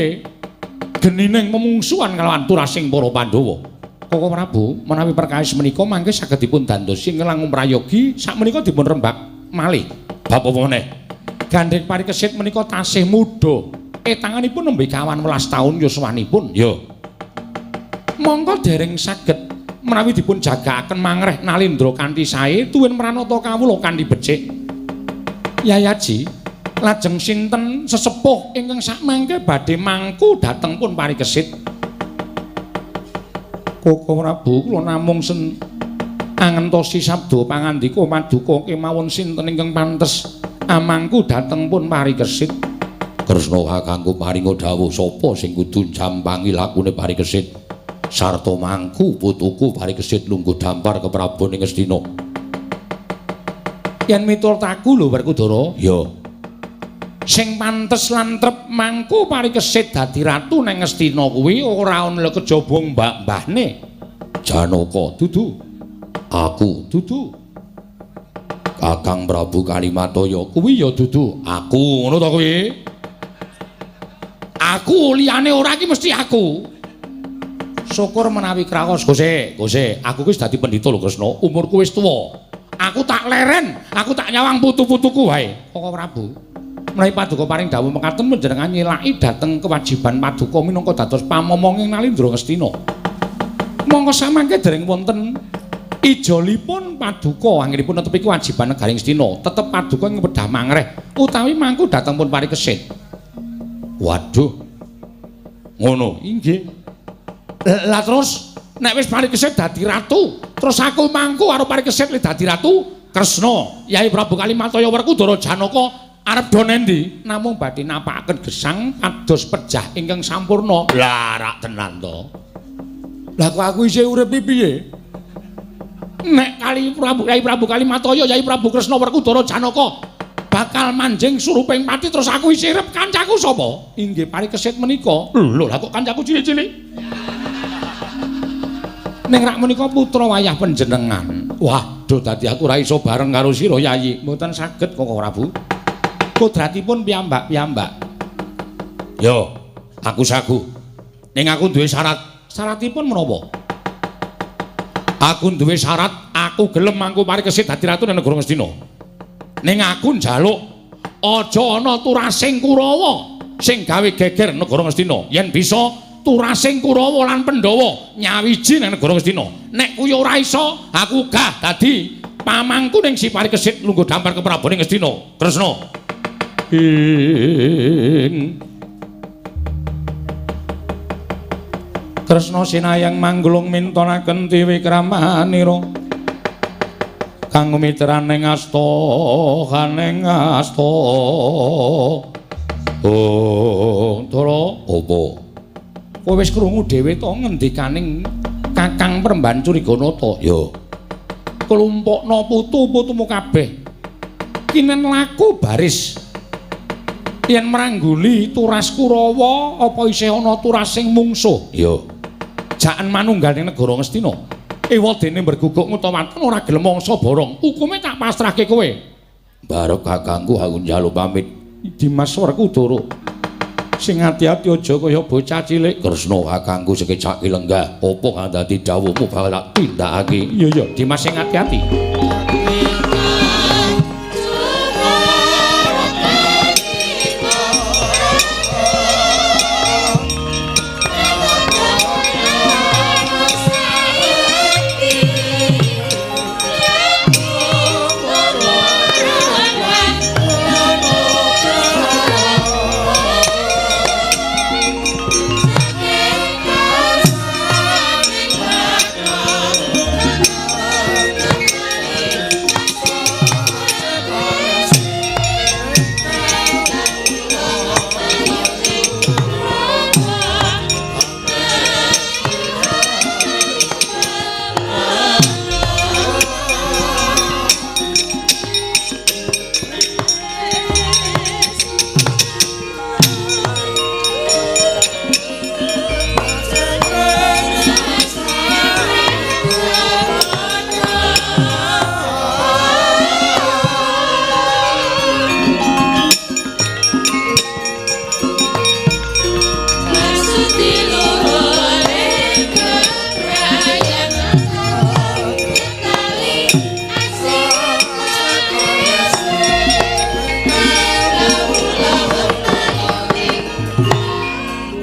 genining memungsuhan kalawan turasing para Pandhawa. Koko Prabu, menawi perkawis menika mangke saged dipun dandosi langkung prayogi sakmenika dipun rembak malih. Bab apa meneh? Gandheng Parikesit menika tasih muda. Etanganipun nembe kawan welas taun yuswanipun. Ya. Mongko dereng saged menawi dipun jagaaken mangreh nalindra kanthi sae tuwin mranata kawula kanthi becik. Yayaji, lajeng sinten sesepuh ingkang sakmangke badhe mangku dhateng pun Parikesit? Koko Prabu, kula namung angentosi sabda pangandika paduka kemawon sinten ingkang pantes Amangku dateng pun Parikesit. Kresna kakangku paringa dawuh sapa sing kudu jampangi lakune Parikesit sarta mangku putuku Parikesit lungguh dampar keprabon ing Ngastina. Yen miturut aku lho Werkudara, ya sing pantes lan trep mangku Parikesit dadi ratu nang Ngastina kuwi ora ana kejaba mbah-mbahne Janaka. Dudu aku, dudu Kakang Prabu Kalimataya kuwi ya dudu aku, ngono to kuwi. Aku liyane ora iki mesti aku. Syukur menawi kraos Gose, Gose, aku wis dadi pendhita lho Kresna, umurku wis tuwa. Aku tak leren, aku tak nyawang putu-putuku wae. Koko Prabu, menawi paduka paring dawuh mekaten panjenengan nyelaki dhateng kewajiban paduka minangka dados pamomong ing Nalindra Ngastina. Mongko samangke dereng wonten ijolipun paduka anggenipun netepi kewajiban negari Ngastina, tetep paduka ing wedah mangreh utawi mangku dhateng pun Parikesit. Waduh. Ngono, inggih. Lah terus nek wis Parikesit dadi ratu, terus aku mangku karo Parikesit li dadi ratu, Kresna, Yai Prabu Kalimataya Werkudara Janaka arep do nendi? Namung badhe napakaken gesang pados pejah ingkang sampurna. Lah rak tenan to. Lah kok aku isih urip piye? Nek kali Prabu Yai Prabu Kalimataya, Yai Prabu Kresna Werkudara Janaka bakal manjing suruping pati terus aku isih urip, kancaku sapa? Inggih Parikesit menika. Lho lah kok kancaku cilik-cilik. Ning rak menika putra wayah panjenengan. Waduh dadi aku ora iso bareng karo sira Yayi. Mboten saged Koko Prabu. Kodratipun piyambak-piyambak. Yo, aku sagu. Ning aku duwe syarat. Syaratipun menapa? Aku duwe syarat, aku gelem mangku Parikesit dadi ratu nang negara Ngastina. Ning aku njaluk aja ana turasing Kurawa sing gawe geger negara Ngastina. Yen bisa turasing Kurawa lan Pandhawa nyawiji nang negara Ngastina. Nek kuwi ora iso, aku gah dadi pamangku ning si Parikesit lungguh dampar keprabon ing Ngastina. Kresna. Ing Kresna sinayang manggulung mintonaken tiwikramanira kang miteraning asta kaning asta. Oh, Ndara, apa? Kowe wis krungu dhewe to ngendikaning Kakang Premban Curiganata? Ya. Klumpukna putu-putumu kabeh. Kinen laku baris. Yen mrangguli turas Kurawa apa isih ana turasing mungsuh? Ya. Jaken manunggal ning negara Ngastina. Ewadene mberguguk ngutawaten ora gelem mangsa borong. Hukume tak pasrahke kowe. Barep kakangku aku njaluk pamit. Dimas Werkudara. Sing ati-ati aja kaya bocah cilik. Kresna kakangku sekecake lenggah. Apa kang dadi dawuhmu bakal tak tindakake. Iya iya, Dimas sing ati-ati.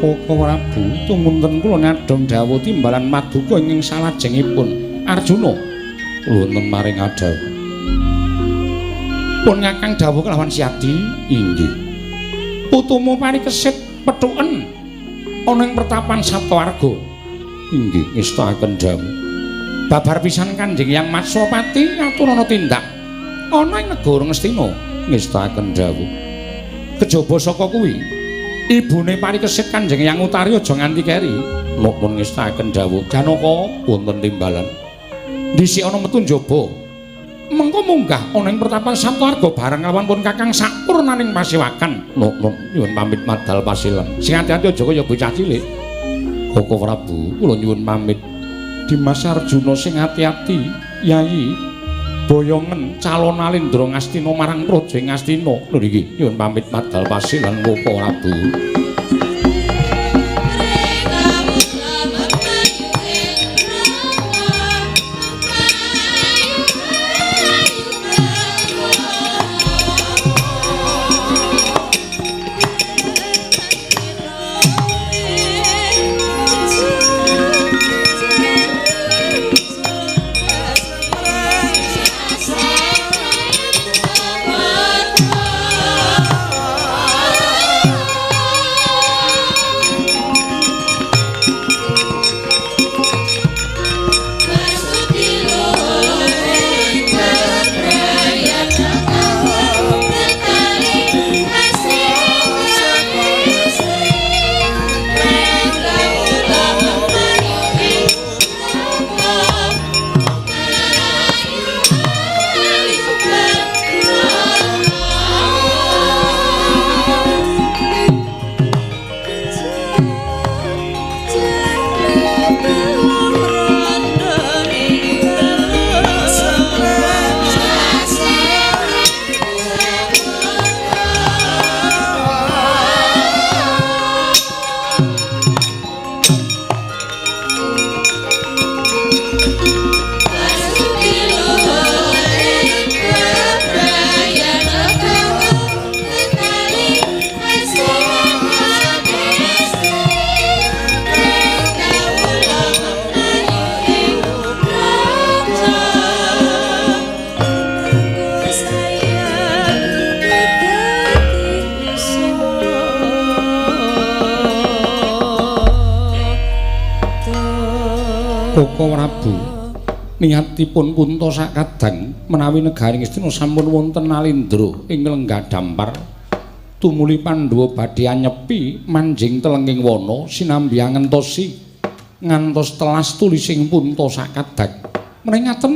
Koko Prabu tumunten kula ngadhong dawuh timbalan maduka ingkang salajengipun Arjuna. Kula wonten maring adhawuh. Pun ngakang dawuh kelawan Siadi inggih. Putumu Parikesit pethuken ana ing pertapan Saptawarga. Inggih ngestakaken dawuh. Babar pisan Kanjeng Hyang Matswapati ngaturana tindak ana ing negara Ngastina. Ngestakaken dawuh. Kejaba saka kuwi, ibune Parikesit Kanjeng Hyang Utari aja nganti keri. Nuwun ngestakaken dawuh. Janaka wonten timbalan. Dhisik ana metu njaba. Mengko munggah ana ing pertapan Saptarga bareng lawan pun Kakang sampurnaning pasewakan. Nuwun nyuwun pamit madal pasilen. Sing ati-ati aja kaya bocah cilik. Koko Prabu, kula nyuwun pamit. Dimas Arjuna sing ati-ati, Yayi. Boyongen calon Alindra Ngastina marang Praja Ngastina. Lho niki nyuwun pamit madal pasilan Koko Prabu. Koko Prabu, niatipun punta sakadang menawi negari Ngastina sampun wonten Alindra ing lenggah dampar tumuli Pandhawa badhe anyepi manjing telenging wana sinambi angentosi ngantos telas tulising punta sakadang. Menawi ngaten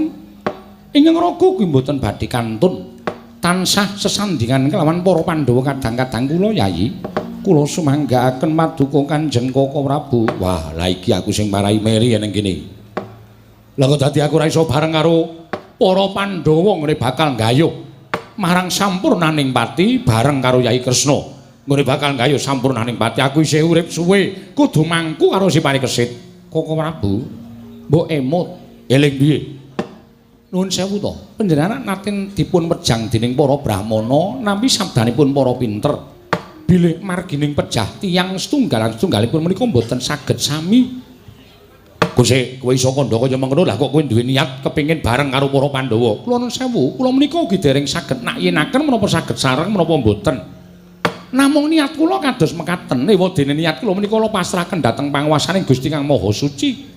ingkang raga kuwi mboten badhe kantun tansah sesandingan kelawan para Pandhawa kadang-kadang kula Yayi. Kula sumanggaaken paduka Kanjeng Koko Prabu. Wah, lha iki aku sing marai meri ning kene. Lah kok dadi aku ora iso bareng karo para Pandhawa ngene bakal nggayuh marang sampurnaning pati bareng karo Yai Kresna. Ngene bakal nggayuh sampurnaning pati aku isih urip suwe kudu mangku karo si Parikesit. Koko Prabu, mbok emut eling piye? Nuwun sewu to, panjenengan nate dipun wejang dening para brahmana nampi sabdanipun para pinter. Bilih margining pejah tiyang setunggalan setunggalipun menika mboten saged sami. Gusti, kowe iso kandha kaya mengkono lah kok kowe duwe niat kepengin bareng karo para Pandhawa. Kula nuwun sewu, kula menika ugi dereng saged nakyenaken menapa saged sareng menapa mboten. Namung niat kula kados mekaten, ewadene niat kula menika kula pasrahaken dhateng panguwasaning Gusti Kang Maha Suci.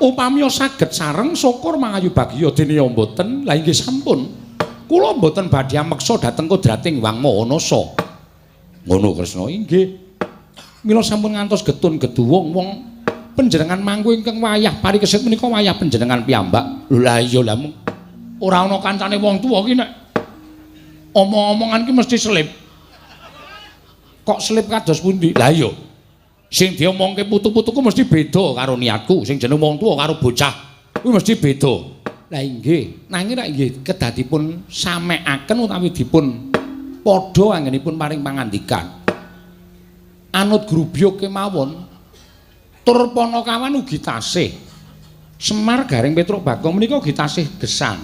Upami saged sareng syukur mangayu bagya dene ya mboten, lah inggih sampun. Kula mboten badhe ameksa dhateng kodrating Hyang Maha Nasa. Ngono Kresna, inggih. Mila sampun ngantos getun geduwung wong panjenengan mangku ingkang wayah Parikesit menika wayah panjenengan piyambak. Lho lah iya lah ora ana kancane wong tuwa ki nek omong-omongan ki mesti selip. Kok selip kados pundi? Lah iya. Sing diomongke putu-putuku mesti beda karo niatku. Sing jeneng wong tuwa karo bocah kuwi mesti beda. Lah inggih, nanging rak inggih kedadipun samekaken utawi dipun padha anggenipun paring pangandikan. Anut grubyuk kemawon tur Panakawan ugi tasih. Semar Gareng Petruk Bagong menika ugi tasih gesang.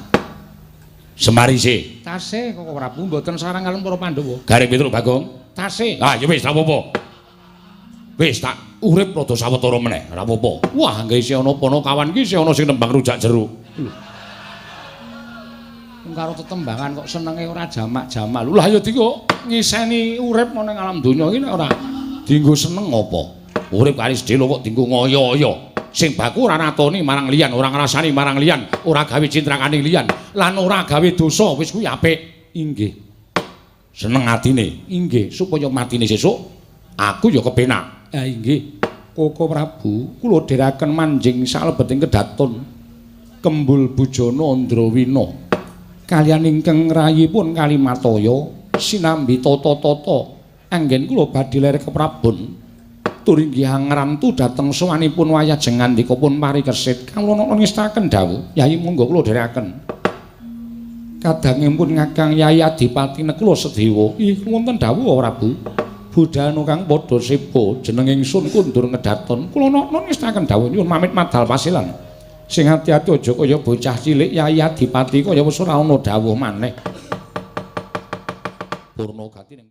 Semar isih? Tasih Koko Prabu mboten sareng kaliyan para Pandhawa. Gareng Petruk Bagong tasih. Ah ya wis ra apa-apa. Wis tak urip rada sawetara meneh, ora apa-apa. Wah, nggih isih ana Panakawan iki isih ana sing nembang rujak jeruk. Wong karo tetembangan kok senenge ora jamak-jamak. Lah ya dikok ngiseni urip ana ning alam donya iki nek ora dienggo seneng apa? Urip kali sedhela kok dienggo ngoyo-oyo. Sing baku ora natoni marang liyan, ora ngrasani marang liyan, ora gawe cintrakane liyan, lan ora gawe dosa, wis kuwi apik. Inggih. Seneng atine. Inggih, supaya matine sesuk aku ya kepenak. Ha inggih. Koko Prabu, kula dherekaken manjing salebeting kedaton Kembul Bujana Andrawina. Kaliyan ingkang rayipun Kalimataya sinambi tata-tata anggen kula badhe lerek keprabon. Tur inggih angrantu dhateng sowanipun wayah jengandikapun parikesit. Kawula ngestaken dawuh, Yai monggo kula dherekaken. Kadangipun Kakang Yai Adipati Nekula Sedewa. Ih, wonten dawuh Prabu. Budhana kang padha seba jeneng ingsun kundur ngedaton. Kula ngestaken dawuh nyuwun pamit madal pasilan. Sing ati-ati aja kaya bocah cilik Yai Adipati kaya wis ora ana dawuh maneh. Purna gati ning